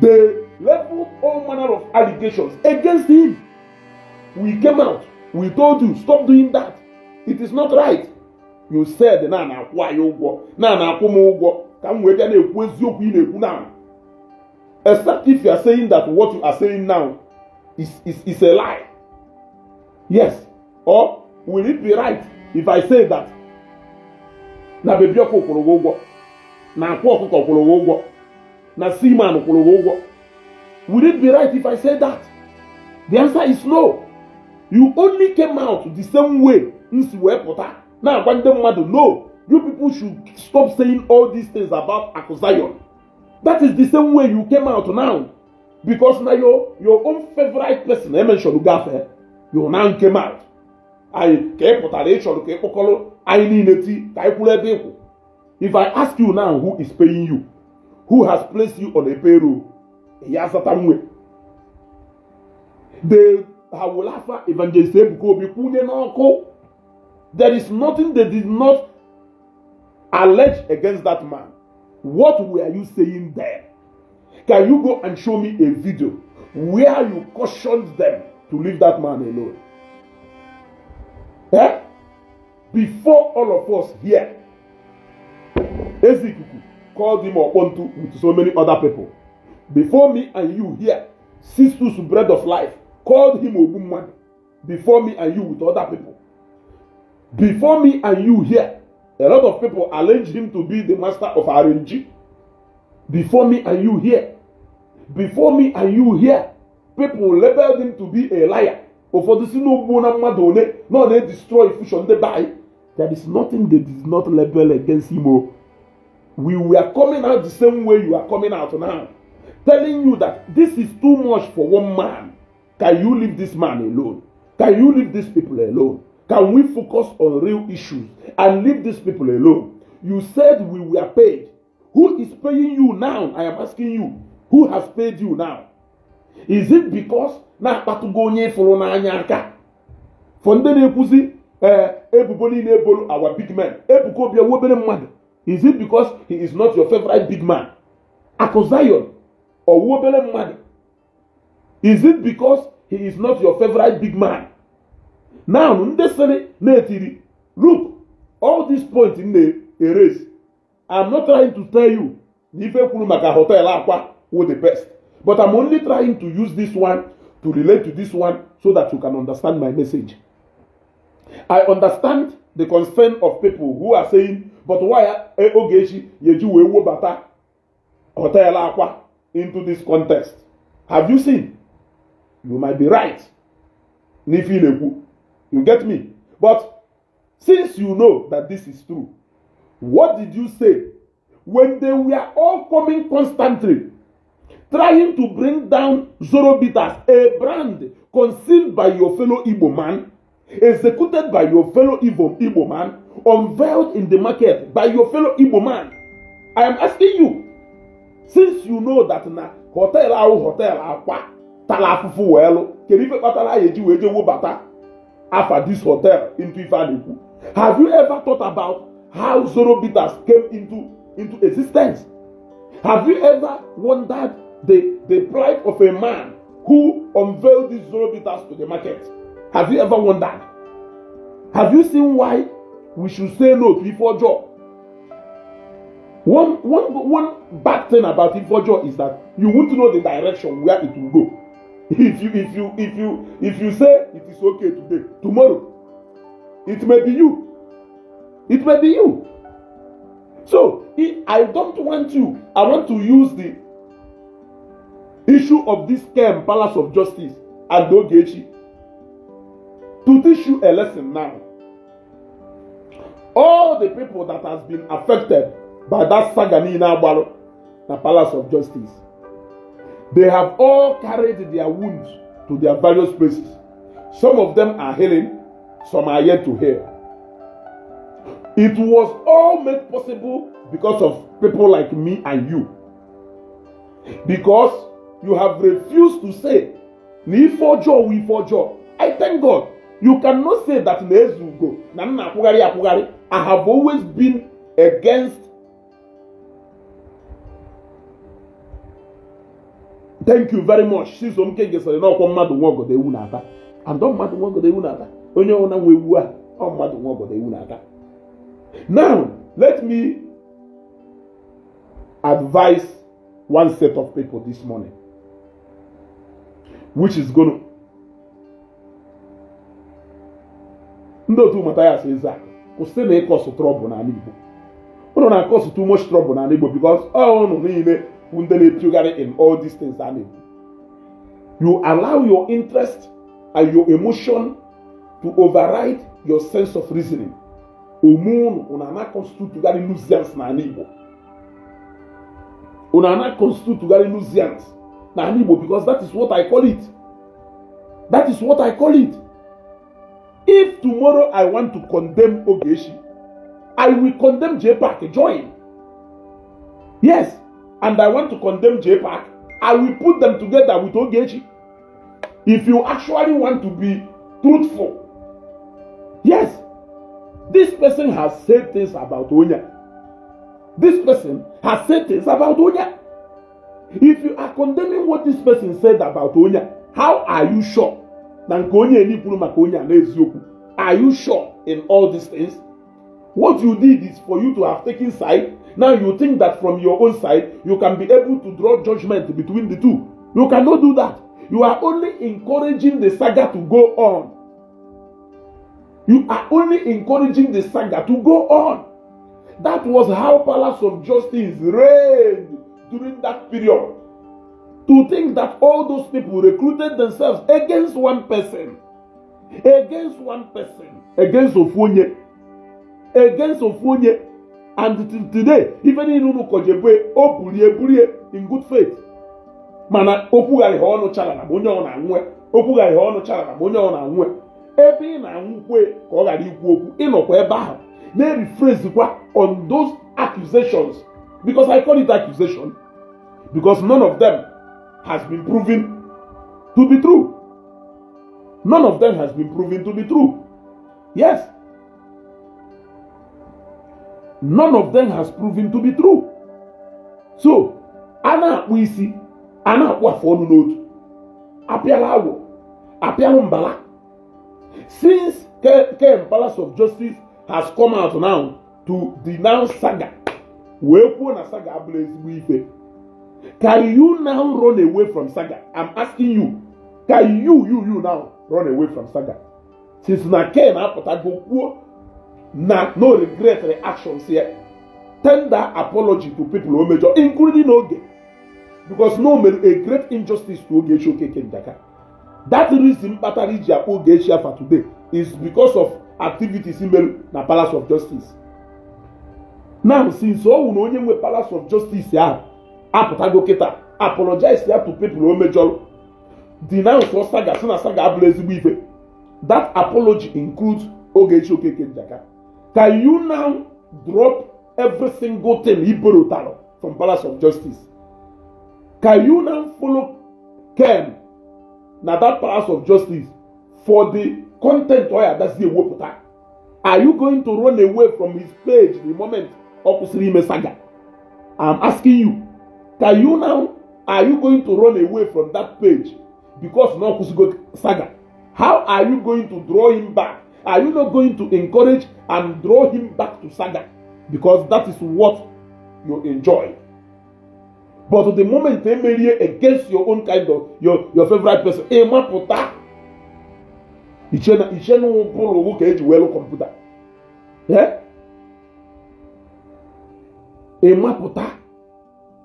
They leveled all manner of allegations against him. We came out. We told you, "Stop doing that. It is not right." You said na na-akwụ anyị ụgwọ, na na-akwụ m ụgwọ ka m wee bịa na-ekwu eziokwu ị na-ekwu now. Except if you are saying that what you are saying now is a lie. Yes. Or will it be right if I say that na Baby Oku kwụrụ gị ụgwọ, na Akwa Ọkụkọ kwụrụ gị ụgwọ, na Seaman kwụrụ gị ụgwọ? Will it be right if I say that? The answer is no. You only came out the same way m si wee pụta na-agwa ndị mmadụ, "No, you people should stop saying all these things about Akuzayon." That is the same way you came out now. Because na your own favorite person e mention gafe, you now came out. Anyị ka ị pụtara ị chọrọ ka ị kpọkọrọ anyị niile ti ka anyị kwuru ebe ịkwụ. If I ask you now who is paying you, who has placed you on a payroll, ya azata nwe. They ha were afa Evangelist Ebuka Obi kwunye n'ọkụ. There is nothing they did not allege against that man. What were you saying there? Can you go and show me a video where you cautioned them to leave that man alone? Eh? Before all of us here, Ezikuku called him Opontu with so many other people. Before me and you here, Sisters Bread of Life called him Ogunman. Before me and you with other people. Before me and you here, a lot of people allege him to be the master of RNG. Before me and you here, before me and you here, people labeled him to be a liar. Ụfọdụ si n'ogbuo na mmadụ one na ọ na-destroy fusion ndị be anyị. There is nothing they did not label against him o. We were coming out the same way you are coming out now, telling you that this is too much for one man. Can you leave this man alone? Can you leave these people alone? Can we focus on real issues and leave these people alone? You said we were paid. Who is paying you now? I am asking you. Who has paid you now? Is it because na-akpatụgo onye ịfụrụ n'anya aka? For ndị na-ekwuzi ee ebubo niile ebolu our big men, Ebuka Obi ewu obere mmadụ. Is it because he is not your favorite big man? Akụ Zion. Ọwụ obere mmadụ? Is it because he is not your favorite big man? Now, ndị sịrị na-etiri, look, all these points m na-erase, I'm not trying to tell you na ife kwuru maka hotel Akwa wụ the best, but I'm only trying to use this one to relate to this one so that you can understand my message. I understand the concern of people who are saying, but why Ogechi yeji wee wobata hotel Akwa into this contest? Have you seen? You might be right n'ife ị na-ekwu. You get me? But since you know that this is true, what did you say when they were all coming constantly, trying to bring down Zoro Bitters, a brand conceived by your fellow Igbo man, executed by your fellow Igbo man, unveiled in the market by your fellow Igbo man? I am asking you, since you know that na hotel ahụ, hotel Akwa tara afụfụ wee lụ, kedu ife kpatara a eji wee je wobata afa this hotel into ife a na-ekwu? Have you ever thought about how Zoro Bitters came into existence? Have you ever wondered the pride of a man who unveiled these Zoro Bitters to the market? Have you ever wondered? Have you seen why we should say no to ife ọjọọ? One bad thing about ife ọjọọ is that you won't know the direction where it will go. If you say it is okay today, tomorrow it may be you. It may be you. So if I don't want you, I want to use the issue of this scam, Palace of Justice and Ogechi, to teach you a lesson now. All the people that has been affected by that saga niile agbalụ na Palace of Justice, they have all carried their wounds to their various places. Some of them are healing, some are yet to heal. It was all made possible because of people like me and you, because you have refused to say na ife ọjọọ wụ ife ọjọọ. I thank God you cannot say that na Ezugo na m na-akwụgharị akwụgharị. I have always been against. Thank you very much. Chisom Kenge sịrị na ọkwọ mmadụ nwe ọgọdọ ewu na-ata, and ọ mmadụ nwe ọgọdọ ewu na-ata. Onye ọbụla nwe ewu a, ọ mmadụ nwe ọgọdọ ewu na-ata. Now let me advise one set of people this morning, which is gonna ndị otu Mathias Ezeaku, kwụsị na ịcause trouble n'ala Igbo. Unu na-acause too much trouble n'ala Igbo, because ọ unu niile bụ ndị na-epiogharị in all these things a na-ekwu. You allow your interest and your emotion to override your sense of reasoning. Omume unu, unu ana constitutegharị nuisance n'ala Igbo. Unu ana constitutegharị nuisance n'ala Igbo, because that is what I call it. That is what I call it. If tomorrow I want to condemn Ogechi, I will condemn JPAC. Join. Yes, and I want to condemn JPAC, I will put them together with Ogechi. If you actually want to be truthful, yes, this person has said things about Onya. This person has said things about Onya. If you are condemning what this person said about Onya, how are you sure na nke onye eni kwuru maka onye a n'eziokwu? Are you sure in all these things? What you did is for you to have taken side. Now you think that from your own side, you can be able to draw judgment between the two. You cannot do that. You are only encouraging the saga to go on. You are only encouraging the saga to go on. That was how Palace of Justice reigned during that period. To think that all those people recruited themselves against one person, against one person, against ofu onye, against ofu onye, and till today, ife niile unu kọjebe, o bulie bulie in good faith. Mana okwugharị ha ọnụ chara na onye ọ na-anwụ, okwugharị ha ọnụ chara na onye ọ na-anwụ. Ebe ị na-anwụkwe ka ọ ghara ikwu okwu, ịnọkwa ebe ahụ na-rephrase kwa on those accusations, because I call it accusation, because none of them has been proven to be true. None of them has been proven to be true. Yes, none of them has proven to be true. So a na-akpụ isi A na-akpụ afụ ọnụ n'otu, apịala awọ, apịalụ mbala. Since Ken Palace of Justice has come out now to denounce saga, wee kwuo na saga abụla ezigbo ife, can you now run away from saga? I'm asking you, can you now run away from saga? Since na Ken apụtago kwuo na no regret reactions here, tender apology to people o mejọ, including Oge, because no mere a great injustice to Ogechi Okeke Njaka. That reason kpatara iji akpọ Ogechi afa today is because of activities mere na Palace of Justice. Now, since ọ wụ na onye nwe Palace of Justice ahụ apụtago kịta apologize ya to people o mejọrọ, denounce saga, sị na saga abụla ezigbo ife, that apology includes Ogechi Okeke Njaka. Can you now drop every single thing he borrowed from Palace of Justice? Can you now follow Ken na that Palace of Justice for the content ọ ya adazi ewepụta? Are you going to run away from his page the moment ọ kwụsịrị ime saga? I'm asking you, can you now, are you going to run away from that page because na ọ kwụsịgo saga? How are you going to draw him back? Are you not going to encourage and draw him back to saga? Because that is what you enjoy. But the moment emerie against your own kind of your favorite person, ịmapụta iche na ụbụrụ ka eji welu kọmputa, ịmapụta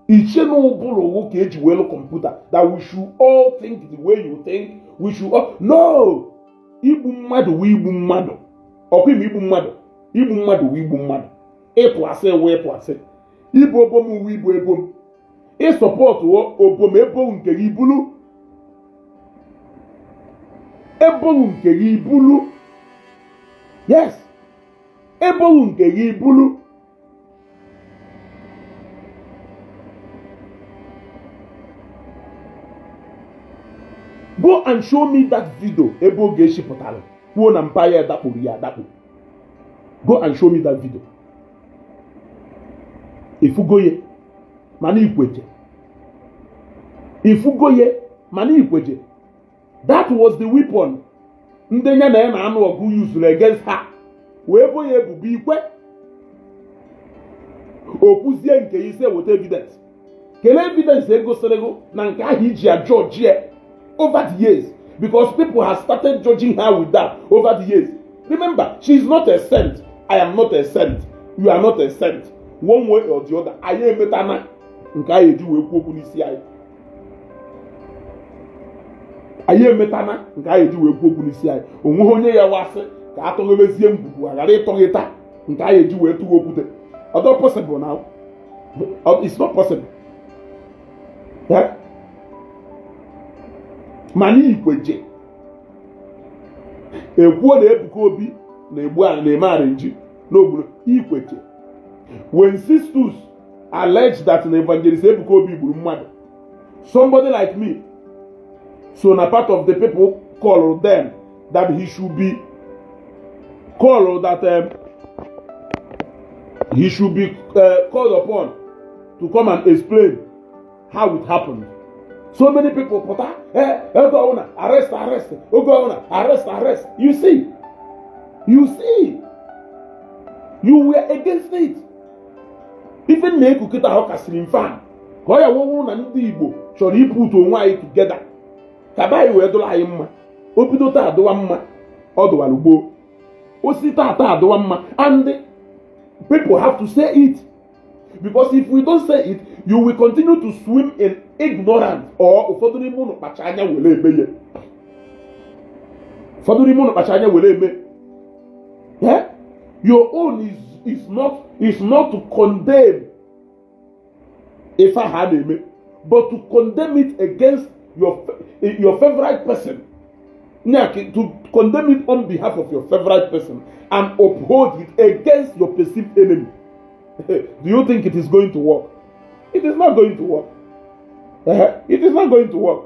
iche na ụbụrụ ka eji welu kọmputa, that we should all think the way you think. We should all no. Igbu mmadụ wee igbu mmadụ, ọkwa ime igbu mmadụ, igbu mmadụ wee igbu mmadụ, ịtụ asị wee ịtụ asị, ibu obom wee ibu ebom, ịsọpọtụ obom ebo nke gị ibulu, ebo nke gị ibulu, yes, ebo nke gị ibulu. Go and show me that video ebe Ogechi pụtara kwuo na mpa ya dakpuru ya adakpu. Go and show me that video. Ifugoye mana ikweje, ifugoye mana ikweje. That was the weapon ndị ya na ya na-anụ ọgụ used against her, wee bo ya ebubo ikwe okwuzie nke ise weta evidence. Kelee evidence egosiri gị na nke ahụ iji a judge ya over the years, because people have started judging her with that over the years. Remember, she is not a saint. I am not a saint. You are not a saint. One way or the other, anyị emetana nke anyị eji wee kwuo okwu n'isi anyị. Anyị emetana nke anyị eji wee kwuo okwu n'isi anyị. Onweghị onye ya wasị ka atọghebezie ngwugwu aghara ịtọghịta nke anyị eji wee tụwa okwute. Ọ dị possible now? It's not possible. Yeah? Mana ikweje ekwuo na Ebuka Obi na-egbu a na-eme arinji n'ogburu ikweje. When Sistus alleged that an evangelist Ebuka Obi gburu mmadụ, somebody like me, so na part of the people called them that he should be called, that he should be called upon to come and explain how it happened. So many people pụta, oge ọbụla arrest, arrest, oge ọbụla arrest, arrest. You see, you see, you were against it. Even na ekukịta ahụ kasịrị mfe a ka ọ ya wụwụ na ndị Igbo chọrọ ịpụta onwe anyị together ka be anyị wee dụrụ anyị mma. O bido taa adụwa mma, ọ dụwara gboo, osi taa taa adụwa mma, and people have to say it, because if we don't say it, you will continue to swim in ignorance. Or ụfọdụ n'ime ụnụ kpacha anya were eme ya, ụfọdụ n'ime ụnụ kpacha anya were eme. Your own is not to condemn ife ahụ a na-eme, but to condemn it against your favorite person. To condemn it on behalf of your favorite person and uphold it against your perceived enemy. Do you think it is going to work? It is not going to work. It is not going to work.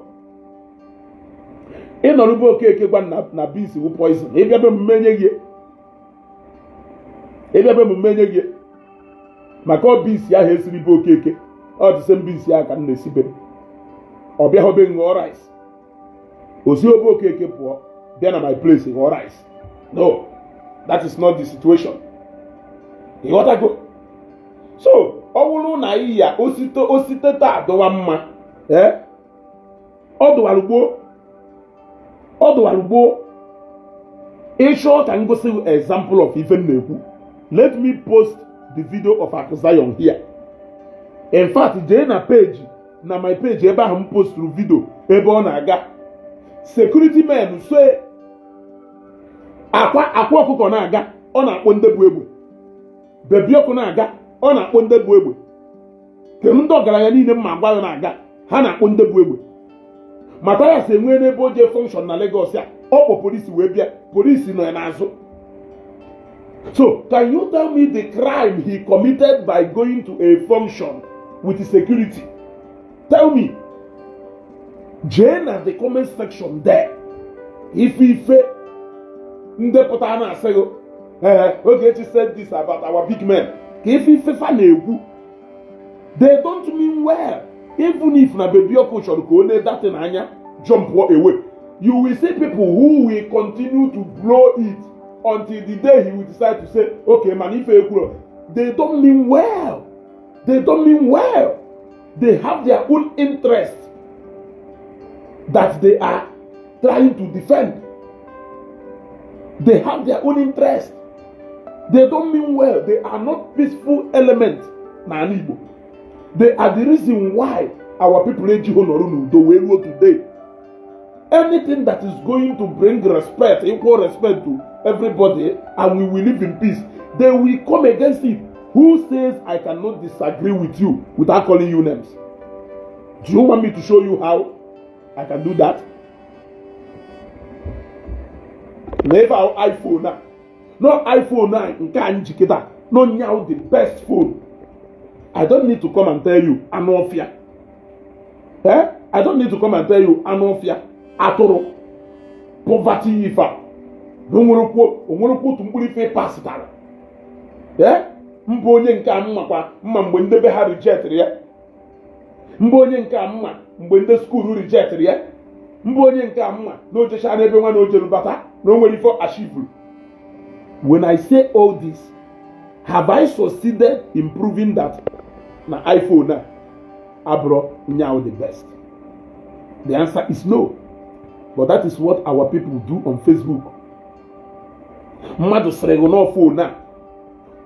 Ị nọrọ ebe Okeke gwa na beans wụ poison, ịbịa be emume nye gị, ịbịa be emume nye gị, maka ọ beans ahụ esiri be Okeke, ọ dị same beans ahụ ka m na-esi be m. Ọ bịaghị be ṅụọ rice, osi obe Okeke pụọ bịa na my place ṅụọ rice. No, that is not the situation. Ịghọtago? So ọ bụrụ na iyi ya osite osite taa dụwa mma, ee, ọ dụwara gboo, ọ dụwara gboo. Ịchọọ ka m gosi example of ife m na-ekwu, let me post the video of Akụ Zion here. In fact, jee na page, na my page, ebe ahụ m posturu video ebe ọ na-aga, security men so akwa akwa ọkụkọ na-aga, ọ na-akpọ ndị bụ egbe bebi ọkụ na-aga, ọ na-akpọ ndị bụ egbe. Kedu ndị ọgaranya niile mma agwa ya na-aga, ha na-akpọ ndị bụ egbe. Mathias enwee n'ebe o jee function na Lagos a, ọ kpọ polisi wee bịa, polisi nọ ya n'azụ. So can you tell me the crime he committed by going to a function with security? Tell me. Jee na the comment section there, ife ife ndepụta na-asị gị, ee, Ogechi said this about our big men, ka ife ife fa na-ekwu. They don't mean well. Even if na Baby Ọkụ chọrọ ka o nee datin anya, jump away, you will see people who will continue to blow it until the day he will decide to say, "Okay, man, ife ekwuro." They don't mean well. They don't mean well. They have their own interest that they are trying to defend. They have their own interest. They don't mean well. They are not peaceful element n'ala Igbo. They are the reason why our people ejighị nọrọ n'udo wee ruo today. Anything that is going to bring respect, equal respect to everybody, and we will live in peace, they will come against it. Who says I cannot disagree with you without calling you names? Do you want me to show you how I can do that? Na ife ahụ iPhone a, no, iPhone a nke a njikịta no nyaw, the best phone. I don't need to come and tell you, anụ ọfịa, eh? I don't need to come and tell you, anụ ọfịa, atụrụ, poverty. Ife a na onwerekwu otu mkpụrụ ife pasịtara, eh? Mbụ onye nke a mmakwa mma mgbe ndị be ha rejectịrị ya, mbụ onye nke a mma mgbe ndị school rejectịrị ya, mbụ onye nke a mma na ojecha n'ebe nwa na ojeru bata na o nwere ife achivuru. When I say all this, have I succeeded in proving that na iPhone a abụrụ nyaw the best? The answer is no. But that is what our people do on Facebook. Mmadụ sịrị gị nọ phone a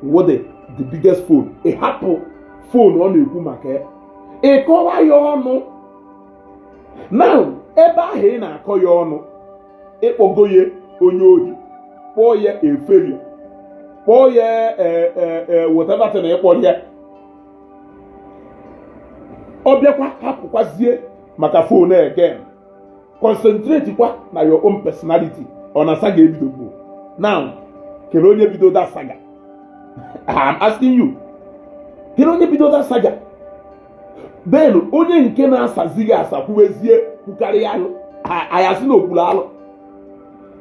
wụ the biggest phone, ị hapụ phone ọ na-ekwu maka ya, ị kọwa ya ọnụ. Now, ebe ahụ ị na-akọ ya ọnụ, ịkpọgo ya onye ohi, kpọọ ya a failure, kpọọ ya whatever thing ịkpọrọ ya. Ọ bịakwa hapụkwazie maka phone again, concentrate kwa na your own personality. Ọ na saga ebido bụ now. Kedu onye bido that saga? I'm asking you, kedu onye bido that saga? Then onye nke na-asazighị asa kwuwezie, kwukarịa alụ, anyị asị na okwuru alụ,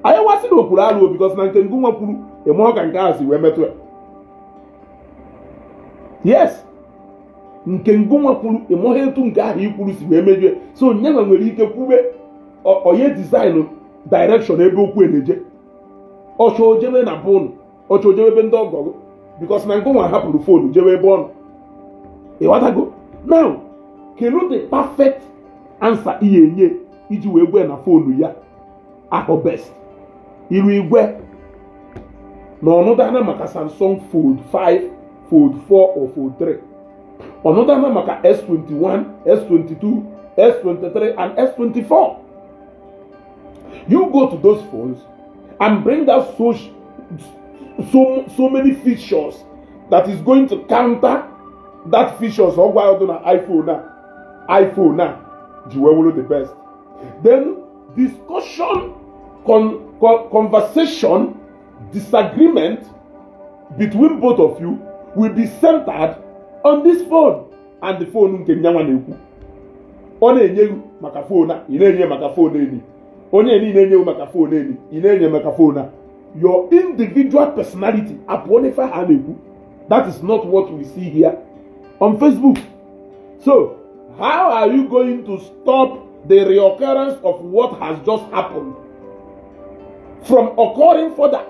anyị wasị na okwuru alụ, because na nke ngụnwa kwuru ịmụọ ka nke ahụ si wee metụ ya. Yes, nke ngụnwa kwuru, ịmụọ etu nke ahụ i kwuru si wee mejue. So nyenwa nwere ike kwube onye design direction ebe okwu na-eje, ọchọ ojebe na bụnụ, ọchọ ojebe ebe ndị ọgọgụ, because na ngụnwa hapụrụ phone jebe ebe ọ nọ. Ịghọtago? Now, kedu the perfect answer ihe enye iji wee gwe na phone ya ahụ best? Iru igwe na ọnụdana maka Samsung Fold 5, Fold 4 or Fold 3, ọnụdana maka S21, S22, S23 and S24. You go to those phones and bring out so many features that is going to counter that features ọ gwa na iPhone a, iPhone a ji wee wụrụ the best. Then discussion, conversation, disagreement between both of you will be centered on this phone and the phone nke nyanwa na-ekwu. Ọ na-enye gị maka phone a, ị na-enye maka phone enyi onye niile enyeghị maka phone enyi, ị na-enye maka phone a. Your individual personality apụọ n'ife ha na-ekwu. That is not what we see here on Facebook. So How are you going to stop the reoccurrence of what has just happened from occurring further?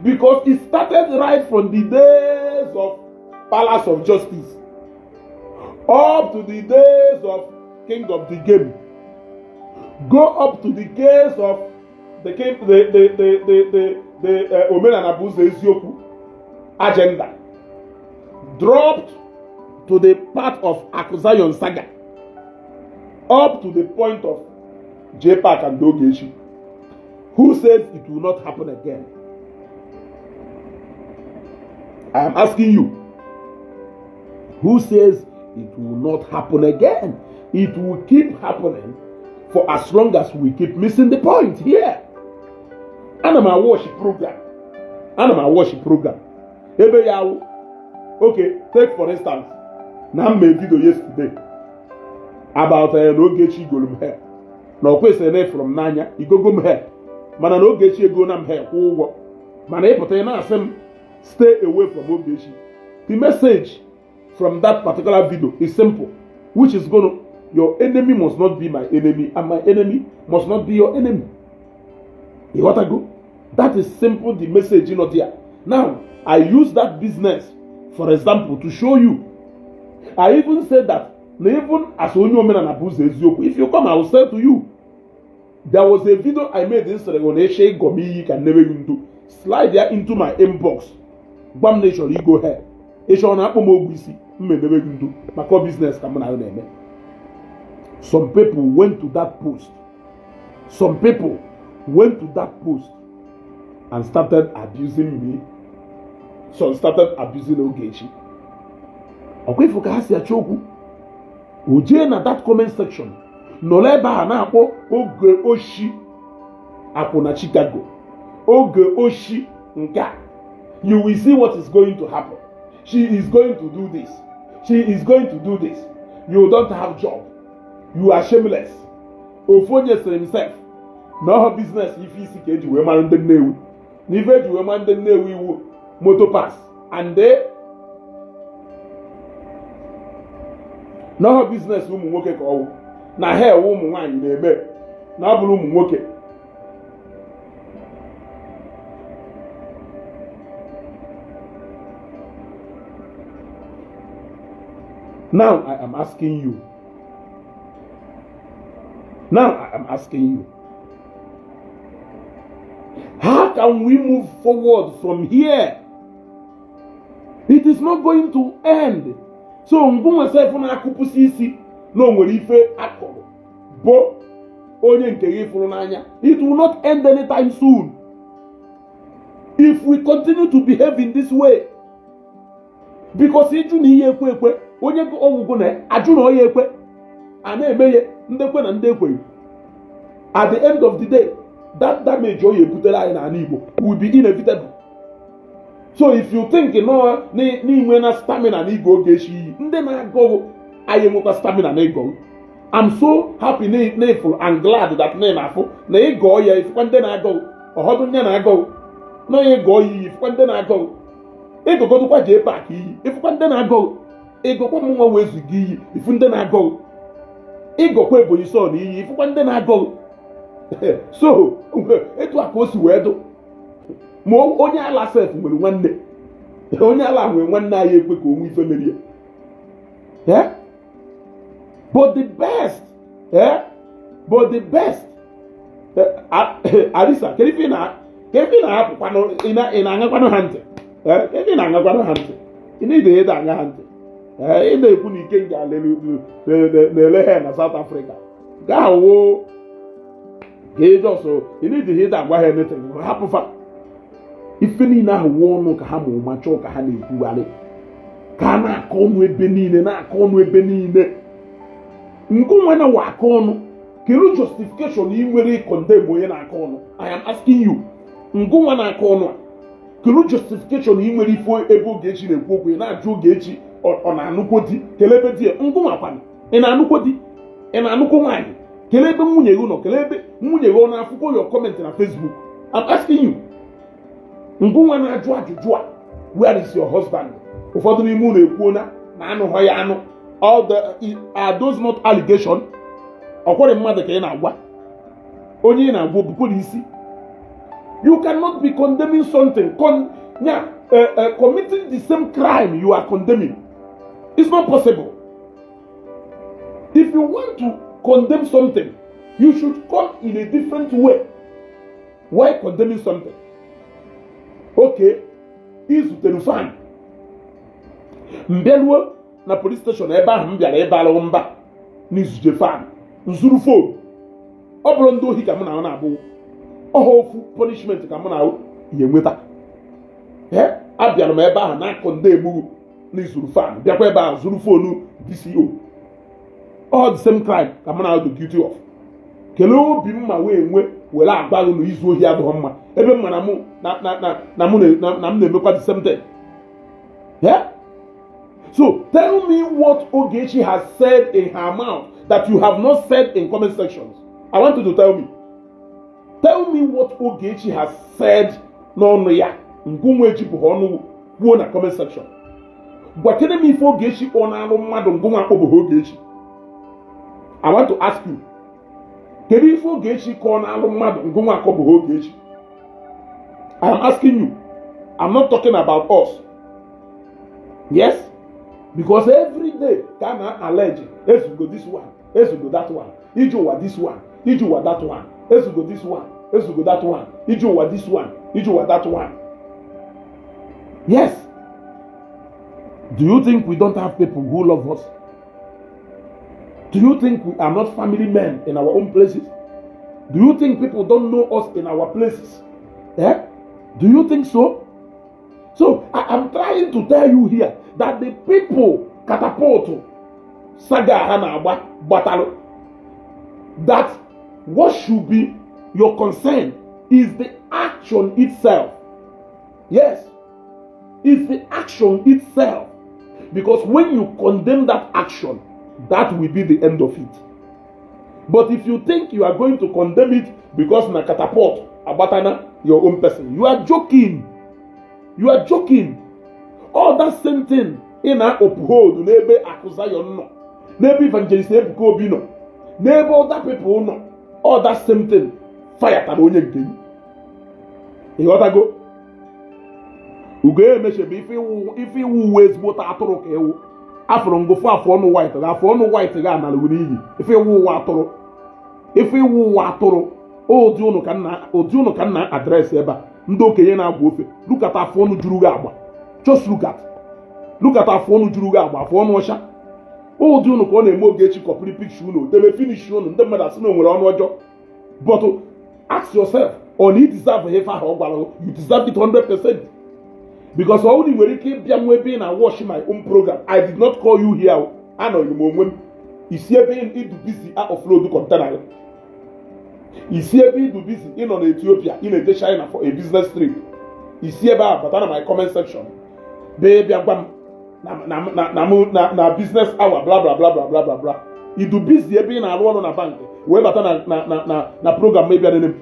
Because it started right from the days of Palace of Justice up to the days of King of the Game, go up to the case of the king, the Omenala bụ ụzọ eziokwu agenda, dropped to the part of Aku Zion saga, up to the point of JPAC and Ogechi. Who says it will not happen again? I am asking you, who says it will not happen again? It will keep happening for as long as we keep missing the point here. Ana m awatch program, ana m awatch program ebe ya wụ. Okay, take for instance na m mee video yesterday about na Ogechi goro m hair, na ọ kwesịrị na ịfụrụ m n'anya igogo m hair, mana na Ogechi ego na m hair kwụọ ụgwọ, mana ịpụta ị na-asị m stay away from Ogechi. The message from that particular video is simple, which is gonna, your enemy must not be my enemy and my enemy must not be your enemy. Ịghọtago? That is simple, the message nọ there. Now I use that business for example to show you. I even said that na even as onye omenala bụ ụzọ eziokwu, if you come, I will say to you, there was a video I made in sịrị na eche ịgọ m iyi ka nnebe gị ndo, slide ya into my inbox, gwa m na ị chọrọ igo hair, ị chọrọ na akpọ m ogwu isi m emebe gị ndo, maka business ka mụ na ya na-eme. Some people went to that post, some people went to that post and started abusing me. Some started abusing Ogechi. Ọkwa ifu ka ha si achọ okwu, o jee na that comment section nọrọ ebe a na-akpọ oge oshi akwụna Chicago, oge oshi nke a. You will see what is going to happen. She is going to do this, she is going to do this. You don't have job, you are shameless. Ofu onye sịrị himself na ọhọ business ife isi ka eji wee mara ndị Nnewi, na ife eji wee mara ndị Nnewi iwu moto pass and n'ọhọ business ụmụ nwoke ka ọwụ na ha ewe ụmụ nwaanyị na-eme na ọ bụrụ ụmụ nwoke. Now I am asking you, now I am asking you, how can we move forward from here? It is not going to end. So ngụnwa sef na-akụpụsị isi na o nwere ife akọrọ bụ onye nke gị fụrụ n'anya, it will not end anytime soon if we continue to behave in this way. Because ịjụ na ihe ekwe ekwe onye ọgwụgwụ na ajụ na onye ekwe a na-eme ya, ndị kwe na ndị ekweghị, at the end of the day, that damage ọ ya ebutere anyị n'ala Igbo will be inevitable. So if you think no n'inwe na stamina na ịgụ Ogechi iyi, ndị na-agụ anyị enwekwa stamina na ịgụ. I'm so happy na ịfụrụ and glad that na na-afụ na ịgọọ ya, ifụkwa ndị na-agụ ọhọdụ ndị na-agụ na onye gọọ ya iyi, ifụkwa ndị na-agụ ịgụgodụkwa jee paakị iyi, ifụkwa ndị na-agụ ịgụkwa m nwa wee zuga iyi, ifu ndị na-agụ ịgọkwa Ebonyi sọ na iyi, ifụkwa ndị na-agụ. So etu a ka o si wee dụ. Ma onye ala sef nwere nwanne, onye ala nwere nwanne anyị ekwe ka onwe ife merie. But the best, but the best, Arisa, kedu ife ị na-ahapụkwanụ, ị na-aṅakwanụ ha ntị? Kedu ife ị na-aṅakwanụ ha ntị? Ị na-ede ịda aṅa ha ntị. Ị na-ekwu na ike ga na-ele ha na South Africa gaa wo ka ị jọsọ ị na-ede ịda agwa ha anything, hapụfa ife niile ahụ wụ ọnụ ka ha ma ụma chọọ ka ha na-ekwugharị, ka a na-akọ ọnụ ebe niile, na-akọ ọnụ ebe niile. Ngụnwa na wa akọ ọnụ, kedu justification ị nwere condemn onye na-akọ ọnụ? I am asking you, ngụnwa na-akọ ọnụ a, kedu justification ị nwere ife ebe Ogechi na-ekwu okwu ị na-ajụ Ogechi ọ na-anụkwo di, kelee ebe di ya? Ngụnwa kwanụ, ị na-anụkwo di, ị na-anụkwo nwaanyị, kelee ebe nwunye gị nọ, kelee ebe nwunye gị ọ na-afụkwo your comment na Facebook? I'm asking you, ngụnwa na-ajụ ajụjụ a, where is your husband? Ụfọdụ n'ime unu ekwuo na anụghọ ya anụ. All the are those not allegation? Ọkwere mmadụ ka ị na-agwa, onye ị na-agwa obukwere isi. You cannot be condemning something, yeah, committing the same crime you are condemning. It's not possible. If you want to condemn something, you should come in a different way. Why condemning something? Okay, izutere fan mbịaruo na police station ebe ahụ m bịara ebe alụghị mba n'izuje fan nzuru phone. Ọ bụrụ ndị ohi ka mụ na na-abụ ọha ofu punishment ka mụ na ya enweta. Abịara m ebe ahụ na-akọ ndị egbughu n'izuru fan, bịakwa ebe ahụ zuru phone DCO. All the same crime ka mụ na dị guilty of. Kelee obi mma wee nwee were agwa gị na izu ohi adịghị mma, ebe mma na mụ na mụ na m na-emekwa the same thing. Yeah? So tell me what Ogechi has said in her mouth that you have not said in comment sections. I want you to tell me. Tell me what Ogechi has said n'ọnụ ya ngụnwa ejipụghị ọnụ kwuo na comment section. Gwakene m ife Ogechi kpọ n'alụ mmadụ ngụnwa akpọbụghị Ogechi. I want to ask you. Kedu ife Ogechi kọọ n'alụ mmadụ ngụnwa akpọbụghị Ogechi? I am asking you. I'm not talking about us. Yes? Because every day ka a na-allege ezugo this one, ezugo that one, ije ụwa this one, ije ụwa that one, ezugo this one, ezugo that one, ije ụwa this one, ije ụwa that one. Yes. Do you think we don't have people who love us? Do you think we are not family men in our own places? Do you think people don't know us in our places? Eh? Do you think so? So I am trying to tell you here that the people catapult saga ha na-agba gbatalụ, that what should be your concern is the action itself. Yes, it's the action itself. Because when you condemn that action, that will be the end of it. But if you think you are going to condemn it because na catapult abatana your own person, you are joking. You are joking. All that same thing ị na-uphold n'ebe Akụ Zion nọ, n'ebe Evangelist Ebuka Obi nọ, n'ebe other people nọ, all that same thing fire tara onye nke gị. Ịghọtago? Ugo emechebe ife iwu uwe ezigbote atụrụ ka ewu afụrụ ngụfụ afụ ọnụ white ga afụ ọnụ white ga anara n'iyi ife iwu ụwa atụrụ ife iwu ụwa atụrụ. Ụdị ụnụ ka nna, ụdị ụnụ ka nna address ebe a, ndị okenye na-agwa ofe. Look at afụ ọnụ juru gị agba. Just look at afụ ọnụ juru gị agba, afụ ọnụ ọcha. Ụdị ụnụ ka ọ na-eme Ogechi copyrị picture unu debe finish unu, ndị mmadụ asị na o nwere ọnụ ọjọọ. But ask yourself, ọ na i deserve ife ahụ ọ gwara you? Deserve it 100%, because ọ nwere ike ịbịa nwa ebe ị na watch my own program. I did not call you here. Anọghị m onwe m isi ebe ịdụ busy a offload container gị, isi ebe ịdụ busy ịnọ na Ethiopia, ị na-eje China for a business trip, isi ebe a bata na my comment section bee bịa gwa m na business hour, bla bla bla bla bla bla bla. Idu busy ebe ị na-arụ ọrụ na bank wee bata na program ịbịa nene m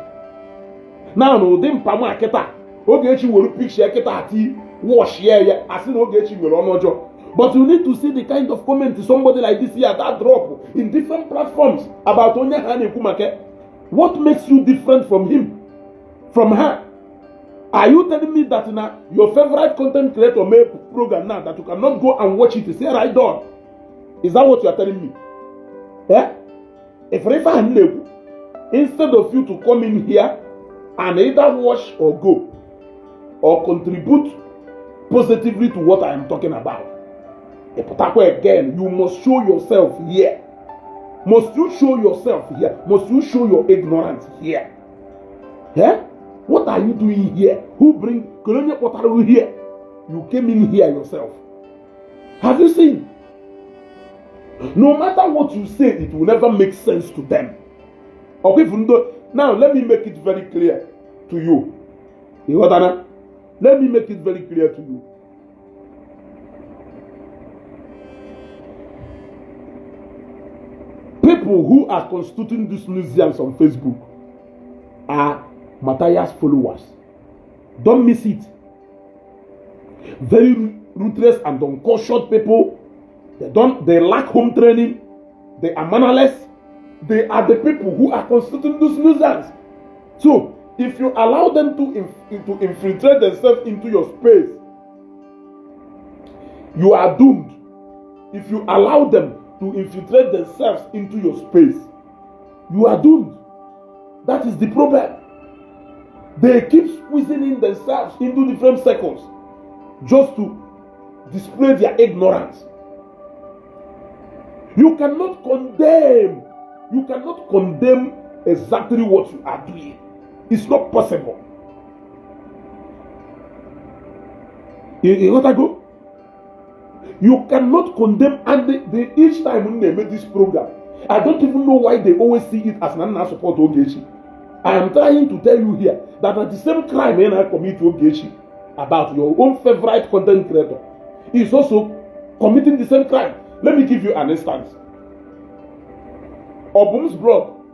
na ụdị mpama kịta. Ogechi were picture kịta ati wash ya ya asị na Ogechi nwere ọnụ ọjọọ. But you need to see the kind of comment somebody like this here that drop in different platforms about onye ha na-ekwu maka. What makes you different from him, from her? Are you telling me that na your favorite content creator make program now that you cannot go and watch it, say right on? Is that what you are telling me? Eh, if ife ahụ m na-ekwu, instead of you to come in here and either watch or go or contribute positively to what I am talking about, ịpụtakwa again. You must show yourself here. Must you show yourself here? Must you show your ignorance here? Eh? What are you doing here? Who bring kedu onye kpọtara you here? You came in here yourself. Have you seen? No matter what you say, it will never make sense to them. Okay, now let me make it very clear to you. Ịghọtara? Let me make it very clear to you. People who are constituting this nuisance on Facebook are Matthias followers. Don't miss it. Very ruthless and uncultured people. They don't, they lack home training. They are mannerless. They are the people who are constituting this nuisance. So if you allow them to infiltrate themselves into your space, you are doomed. If you allow them to infiltrate themselves into your space, you are doomed. That is the problem. They keep squeezing in themselves into different circles just to display their ignorance. You cannot condemn. You cannot condemn exactly what you are doing. It's not possible. You got to go? You cannot condemn, and each time when they make this program, I don't even know why they always see it as na support Ogechi. I am trying to tell you here that at the same crime when I commit Ogechi about your own favorite content creator is also committing the same crime. Let me give you an instance. Obum's blog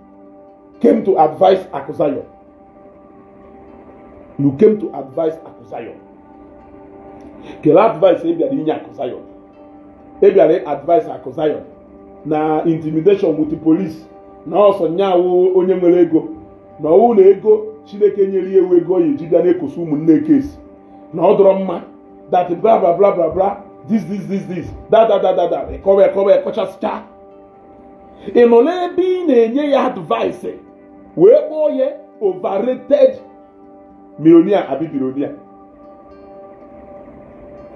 came to advise Akuzayo. You came to advise Akuzayo. Kele advice ị bịara inye Akuzayo. Ị bịara advice Akuzayo na intimidation with the police na ọsọ nyawo onye nwere ego na ọwụ na ego Chineke nyere ya ewu ego ya eji bịa na-ekosa ụmụnne kesi na ọ dọrọ mma that bla bla bla bla bla this this this this that that that that that ịkọwa ịkọwa ịkọchasịcha. Ị nọ n'ebe ị na-enye ya advice wee kpọọ ya overrated millionaire abi billionaire.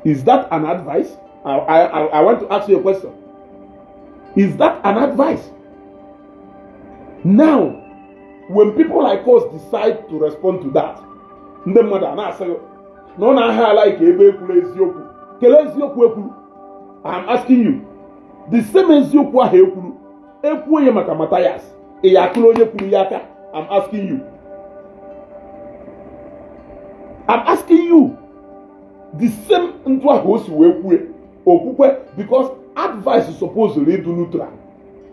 Is that an advice? I want to ask you a question. Is that an advice? Now, when people like us decide to respond to that, ndị mmadụ a na-asị gị na ọ na-aha ala ka ebe ekwuru eziokwu. Kelee eziokwu ekwuru. I'm asking you. The same eziokwu ahụ ekwuru ekwuo ya maka Matthias. Ị ya akụrụ onye kwuru ya aka? I'm asking you. I'm asking you. The same ntụ ahụ o si wee kwue okwukwe, because advice is supposedly do neutral.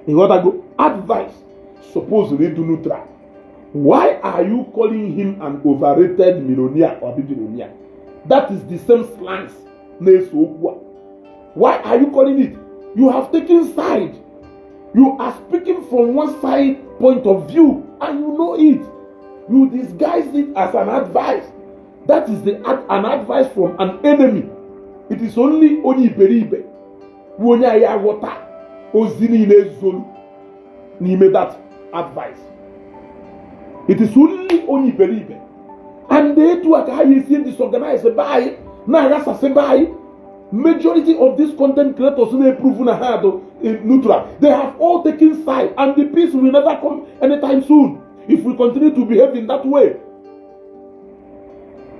Ịghọtago? Advice supposedly do neutral. Why are you calling him an overrated millionaire or billionaire? That is the same slangs na-eso okwu a. Why are you calling it? You have taken side. You are speaking from one side point of view, and you know it. You disguise it as an advice. That is an advice from an enemy. It is only onye iberibe bụ onye anyị aghọta ozi niile zolu n'ime that advice. It is only onye iberibe. And etu a ka ha esi disorganize be anyị na-aghasasị be anyị. Majority of these content creators na-eprove na ha dị neutral. They have all taken side, and the peace will never come anytime soon if we continue to behave in that way.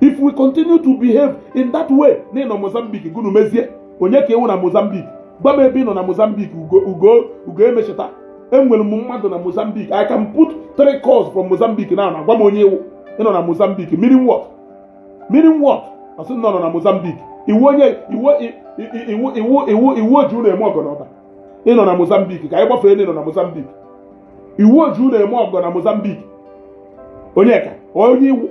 If we continue to behave in that way, na ị nọ Mozambique, gụnụ mezie onye ka ewu na Mozambique? Gwa m ebe ị nọ na Mozambique. Ugo ugo ugo emechata enwere m mmadụ na Mozambique. I can put three calls from Mozambique now. Na gwa m onye ewu ị nọ na Mozambique. Meaning what? Meaning what? Ọsị nọ na Mozambique. Iwu onye iwu iwu iwu iwu iwu oju na-eme ọgọ n'ọba. Ị nọ na Mozambique ka anyị gbafere na ị nọ na Mozambique. Iwu oju na-eme ọgọ na Mozambique. Onye ka onye iwu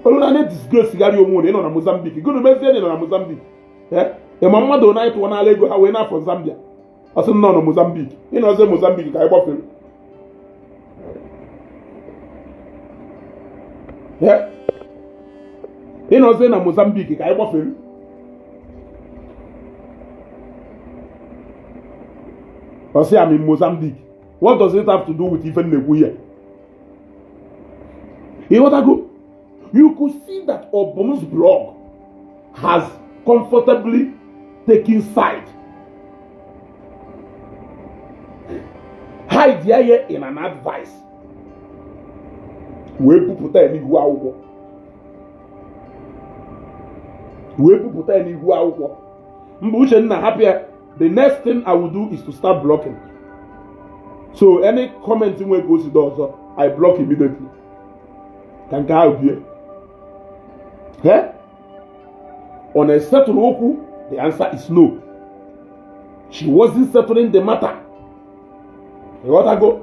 olu na disgrace gharị onwe unu. Ị nọ na Mozambique, gụnụ mezie na ị nọ na Mozambique? Ị ma mmadụ na anyị tụọ n'ala ego ha wee n'afọ Zambia. Ọsị nọ na Mozambique. Ị nọzie Mozambique ka anyị gbafere. Ị nọzie na Mozambique ka anyị gbafere. Ọsị I'm in Mozambique. What does it have to do with ife m na-ekwu here? Ịghọtago? You could see that Obum's blog has comfortably taken side. Hide ya in an advice. Wee bupụta ya n'ihu akwụkwọ. Wee bupụta ya n'ihu akwụkwọ. Mgbe Uchenna hapụ ya, the next thing I will do is to start blocking. So any comment nwe ka o si dị ọzọ, I block immediately. Ka nke ahụ bie. Ọ na-esetụrụ okwu? The answer is no. She wasn't settling the matter. Ịghọtago?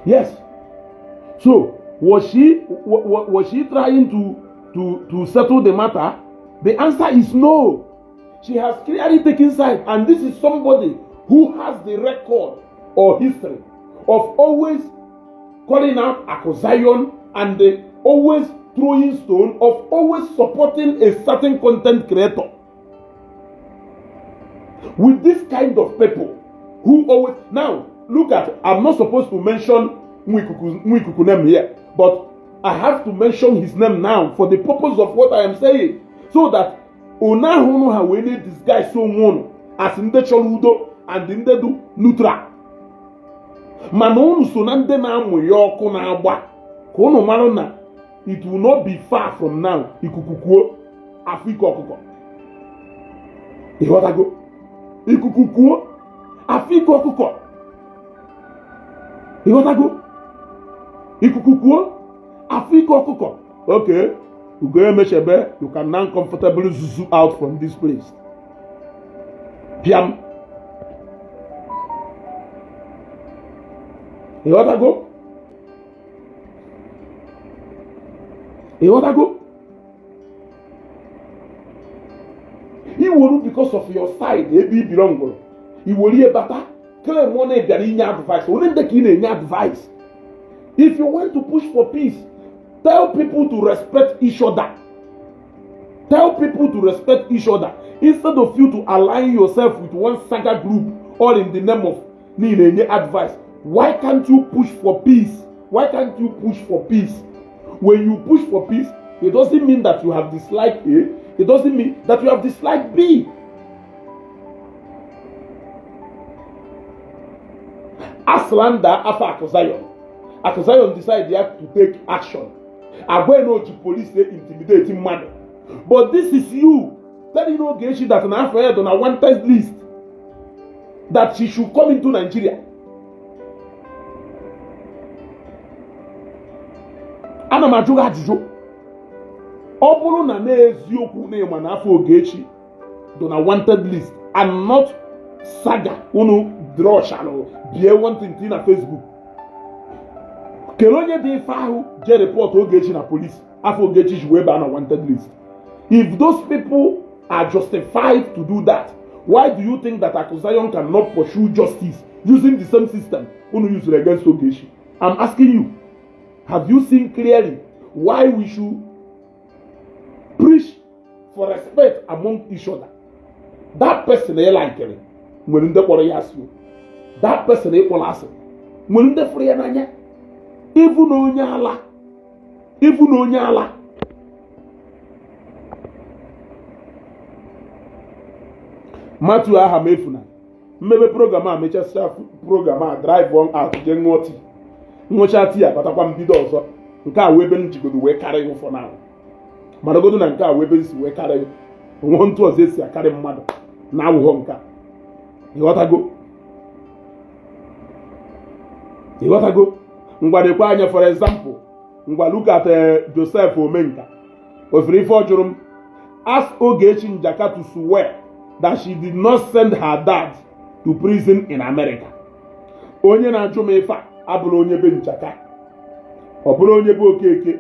Yes. So was she trying to settle the matter? The answer is no. She has clearly taken side, and this is somebody who has the record or history of always calling out Aku Zion and the always throwing stone, of always supporting a certain content creator. With this kind of people who always, now look at, I'm not supposed to mention Nwikuku name here, but I have to mention his name now for the purpose of what I am saying, so that unu ahụ ha wee na-disguise onwe unu as ndị chọrọ udo and ndị du neutral, mana unu so na ndị na-amụ ya ọkụ na-agba ka unu mara na it will not be far from now, ikuku kwuo afọ ike ọkụkọ. Ịghọtago? Ikuku kwuo afọ ike ọkụkọ. Ịghọtago? Ikuku kwuo afọ ike ọkụkọ. Okay, Ugo Emechebe, you can now comfortably zuzu out from this place. Piam. Ịghọtago? Ịghọtago? Iworu because of your side ebe i belongụrụ, iwere ihe bata claim ọ na-ebịara inye advice. Onye ndị ka ị na-enye advice? If you want to push for peace, tell people to respect each other. Tell people to respect each other instead of you to align yourself with one saga group, all in the name of na ị na-enye advice. Why can't you push for peace? Why can't you push for peace? When you push for peace, it doesn't mean that you have disliked A. It doesn't mean that you have disliked B. Aslander afa Akụ Zion, Akụ Zion decide ya to take action, agwa na oji police intimidate mmadụ. But this is you telling Ogechi that na afọ ya dị na wanted list, that she should come into Nigeria. Ana m ajụ gị ajụjụ. Ọ bụrụ na n'eziokwu na ịma na afọ Ogechi dị na wanted list and not saga unu drọshalụ bie wanting na Facebook, kere onye dị ife ahụ jee report Ogechi na police, afọ Ogechi ji wee baa na wanted list? If those people are justified to do that, why do you think that Aku Zion cannot pursue justice using the same system unu used against Ogechi? I'm asking you, have you seen clearly why we should preach for respect among each other? That person ị likere nwere ndị kpọrọ ya asị. That person ị kpọrọ asị nwere ndị fụrụ ya n'anya. Ịbụ na onye ala, ịbụ na onye ala. Matthew aha m efuna mmebe program a, mechasịa program a, drive on out, jee ṅụọ tii, ṅụcha tii, abatakwa mbido ọzọ. Nke a wee ebe m jigodo wee karị for now. Maragodo na nke a wee ebe m si wee karị onwe ntụ ọzọ esi akarị mmadụ na awụghọ nke a. Ịghọtago? Ịghọtago? Ngwa, anya, for example, ngwa, look at Joseph Omenka ofere ife ọ jụrụ m. Ask Ogechi Njaka to swear that she did not send her dad to prison in America. Onye na-ajụ m ife a abụrụ onye be Njaka, ọ bụrụ onye be Okeke,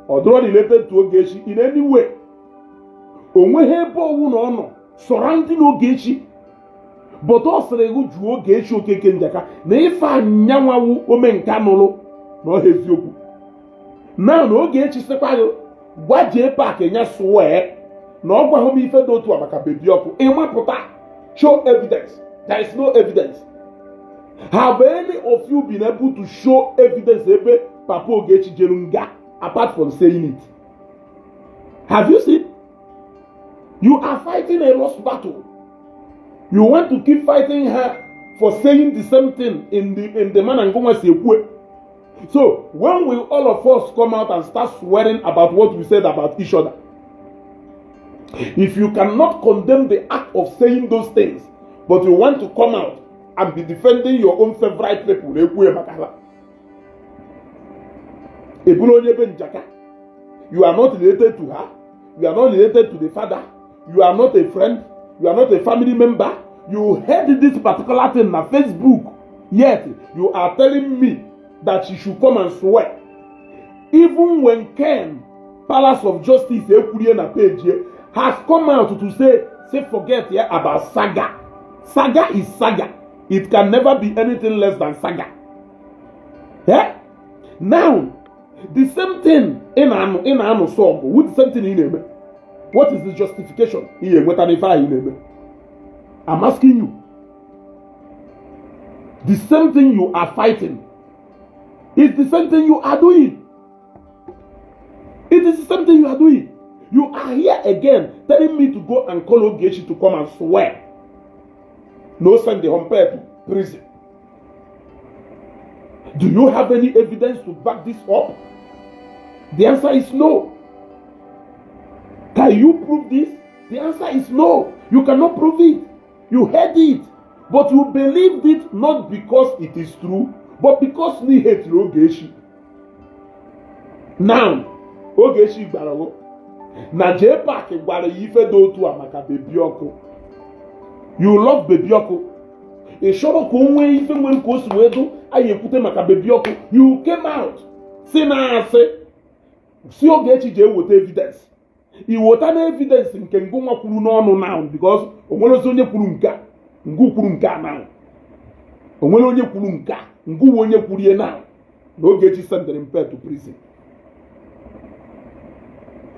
ọ dụrọ related to Ogechi in any way. O nweghị ebe ọwụ na ọ nọ surrounding Ogechi, but ọ sịrị gị jụọ Ogechi Okeke Njaka na ife anyanwawu omenka nụrụ na ọha eziokwu na Ogechi sịkwa gị gwa jee park nya swear na ọ gwaghị m ife dị otu a maka Baby Ọkụ. Ịmapụta show evidence. There is no evidence. Have any of you been able to show evidence ebe Papa Ogechi jere nga, apart from saying it? Have you seen? You are fighting a lost battle. You want to keep fighting her for saying the same thing in the manner ngụnwa si ekwu. So when will all of us come out and start swearing about what we said about each other? If you cannot condemn the act of saying those things, but you want to come out and be defending your own favorite people, ekwu maka ha, ị bụrụ onye be Njaka. You are not related to her. You are not related to the father. You are not a friend. You are not a family member. You heard this particular thing na Facebook, yet you are telling me That she should come and swear. Even when Ken Palace of Justice ekwurie na page ye has come out to say forget, yeah, about saga. Saga is saga. It can never be anything less than saga. Yeah? Now, the same thing ị na-anụ, ị na-anụ sọ ọgụ with the same thing ị na-eme. What is the justification ị enweta n'ife ahụ ị na-eme? I'm asking you. The same thing you are fighting is the same thing you are doing. It is the same thing you are doing. You are here again telling me to go and call Ogechi to come and swear. No, send the Hompe to prison. Do you have any evidence to back this up? The answer is no. Can you prove this? The answer is no. You cannot prove it. You heard it, but you believed it not because it is true, but because you hate Ogechi. Now, Ogechi gbara gụ na J-Park gwara ya ife dị otu a maka Baby Ọkụ. You love Baby Ọkụ. Ị chọrọ ka o nwee ife nwere ka o si wee dụ anyị ekwute maka Baby Ọkụ. You came out si na asị si Ogechi jee weta evidence. I weta na evidence nke ngụ nwa kwuru n'ọnụ now, because o nwere ozi onye kwuru nke a, ngụ kwuru nke a now. O nwere onye kwuru nke a, ngụ onye kwuru ihe now na Ogechi sendịrị mpe to prison.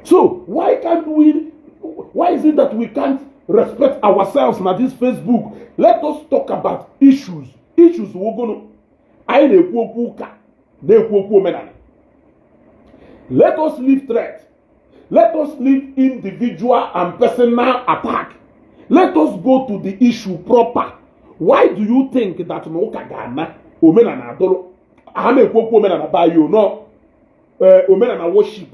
So why can't we, why is it that we can't respect ourselves na this Facebook? Let us talk about issues. Issues wogono anyị na-ekwu okwu ụka, na-ekwu okwu omenala. Let us leave threat. Let us leave individual and personal attack. Let us go to the issue proper. Why do you think that na ụka ga-ana, omenala adụrụ? Ha na-ekwu okwu omenala bayo no omenala worship.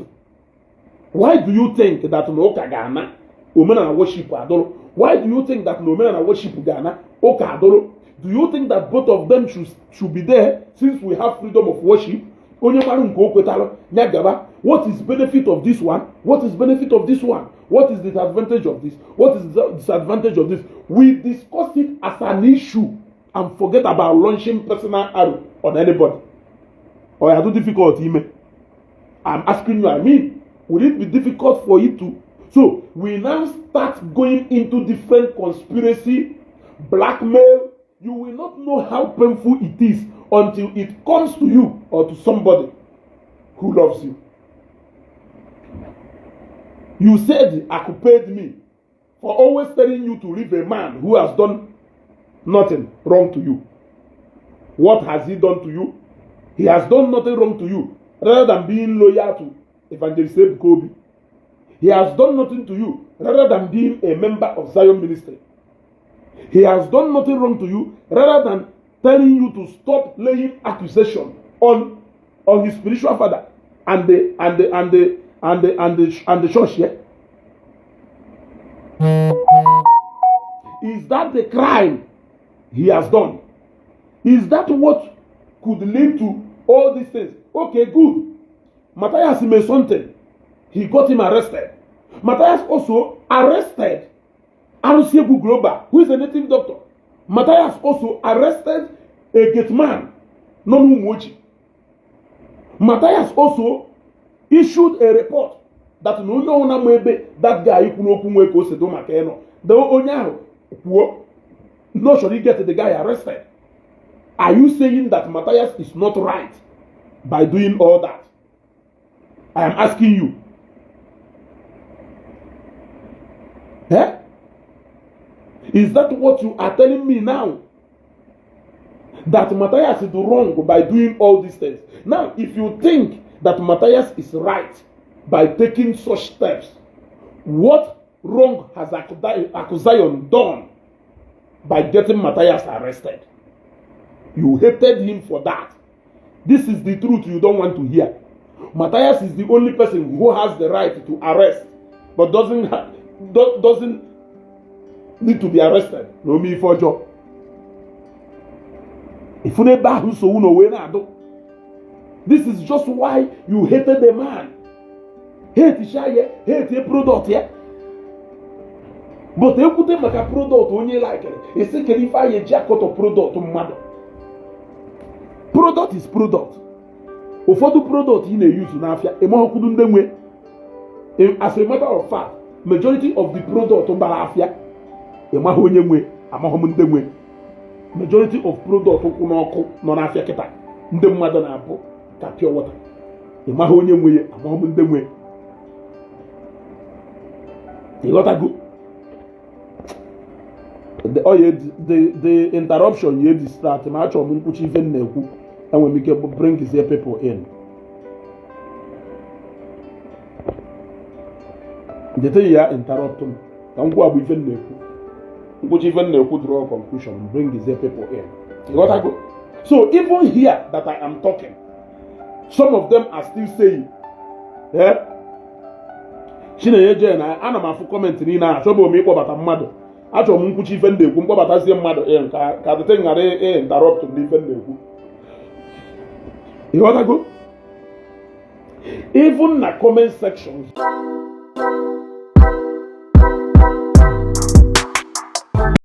Why do you think that na ụka ga-ana, omenala worship adụrụ? Why do you think that na omenala worship ga-ana, ụka adụrụ? Do you think that both of them should be there, since we have freedom of worship? Onye mara nke o kwetalụ ya gaba. What is benefit of this one? What is benefit of this one? What is the disadvantage of this? What is the disadvantage of this? We discuss it as an issue and forget about launching personal arrow on anybody. Or ya too difficult ime? I'm asking you. I mean, would it be difficult for you to? So we now start going into different conspiracy, blackmail. You will not know how painful it is until it comes to you or to somebody who loves you. You said Aku paid me for always telling you to leave a man who has done nothing wrong to you. What has he done to you? He has done nothing wrong to you rather than being loyal to Evangelist Ebuka Obi. He has done nothing to you rather than being a member of Zion Ministry. He has done nothing wrong to you rather than telling you to stop laying accusation on his spiritual father and the church here. Is that the crime he has done? Is that what could lead to all these things? Okay, good. Matthias made something. He got him arrested. Matthias also arrested Arusiegu Global, who is a native doctor. Matthias also arrested a gate man, Nonu Mochi. Matthias also issued a report that na onye ọbụla ma ebe that guy kwuru okwu nwee ka o si do maka ịnọ the onye ahụ kwuo no chọrọ get the guy arrested. Are you saying that Matthias is not right by doing all that? I am asking you. Eh? Is that what you are telling me now? That Matthias is wrong by doing all these things? Now, if you think that Matthias is right by taking such steps, what wrong has Akuzayon done by getting Matthias arrested? You hated him for that. This is the truth you don't want to hear. Matthias is the only person who has the right to arrest, but doesn't need to be arrested. No me for job. If you never so no way na do. This is just why you hated the man. Hate share, hate a product yeah. But ekwute maka product onye like esi kedu ife anyị eji akọtọ product mmadụ. Product is product. Ụfọdụ product ị na-eyuzu n'afịa, ịmaghọkwudu ndị nwe. As a matter of fact, majority of the product gbara afịa, ịmaghị onye nwe, amaghị m ndị nwe. Majority of product kwụ n'ọkụ nọ n'afịa kịta ndị mmadụ na-abụ ka pure water, ịmaghị onye nwe ya, amaghị m ndị nwe. Ịghọtago? The interruption ya distract ma achọrọ m nkwuchi ife m na-ekwu. Enwere m ike bring these people in. The thing ya interrupt m ka m kwuo bụ ife m na-ekwu. Nkwuchi ife m na-ekwu, draw conclusion, bring these people in. Ịghọtago? So even here that I am talking, some of them are still saying, eh, Chinenye jee na ana m afụ comment niile ahụ. Achọbụ m ịkpọbata mmadụ, achọrọ m nkwuchi ife m na-ekwu, mkpọbatazie mmadụ in ka the thing ghara interrupt m n'ife m na-ekwu. Ịghọtago? Even na comment sections.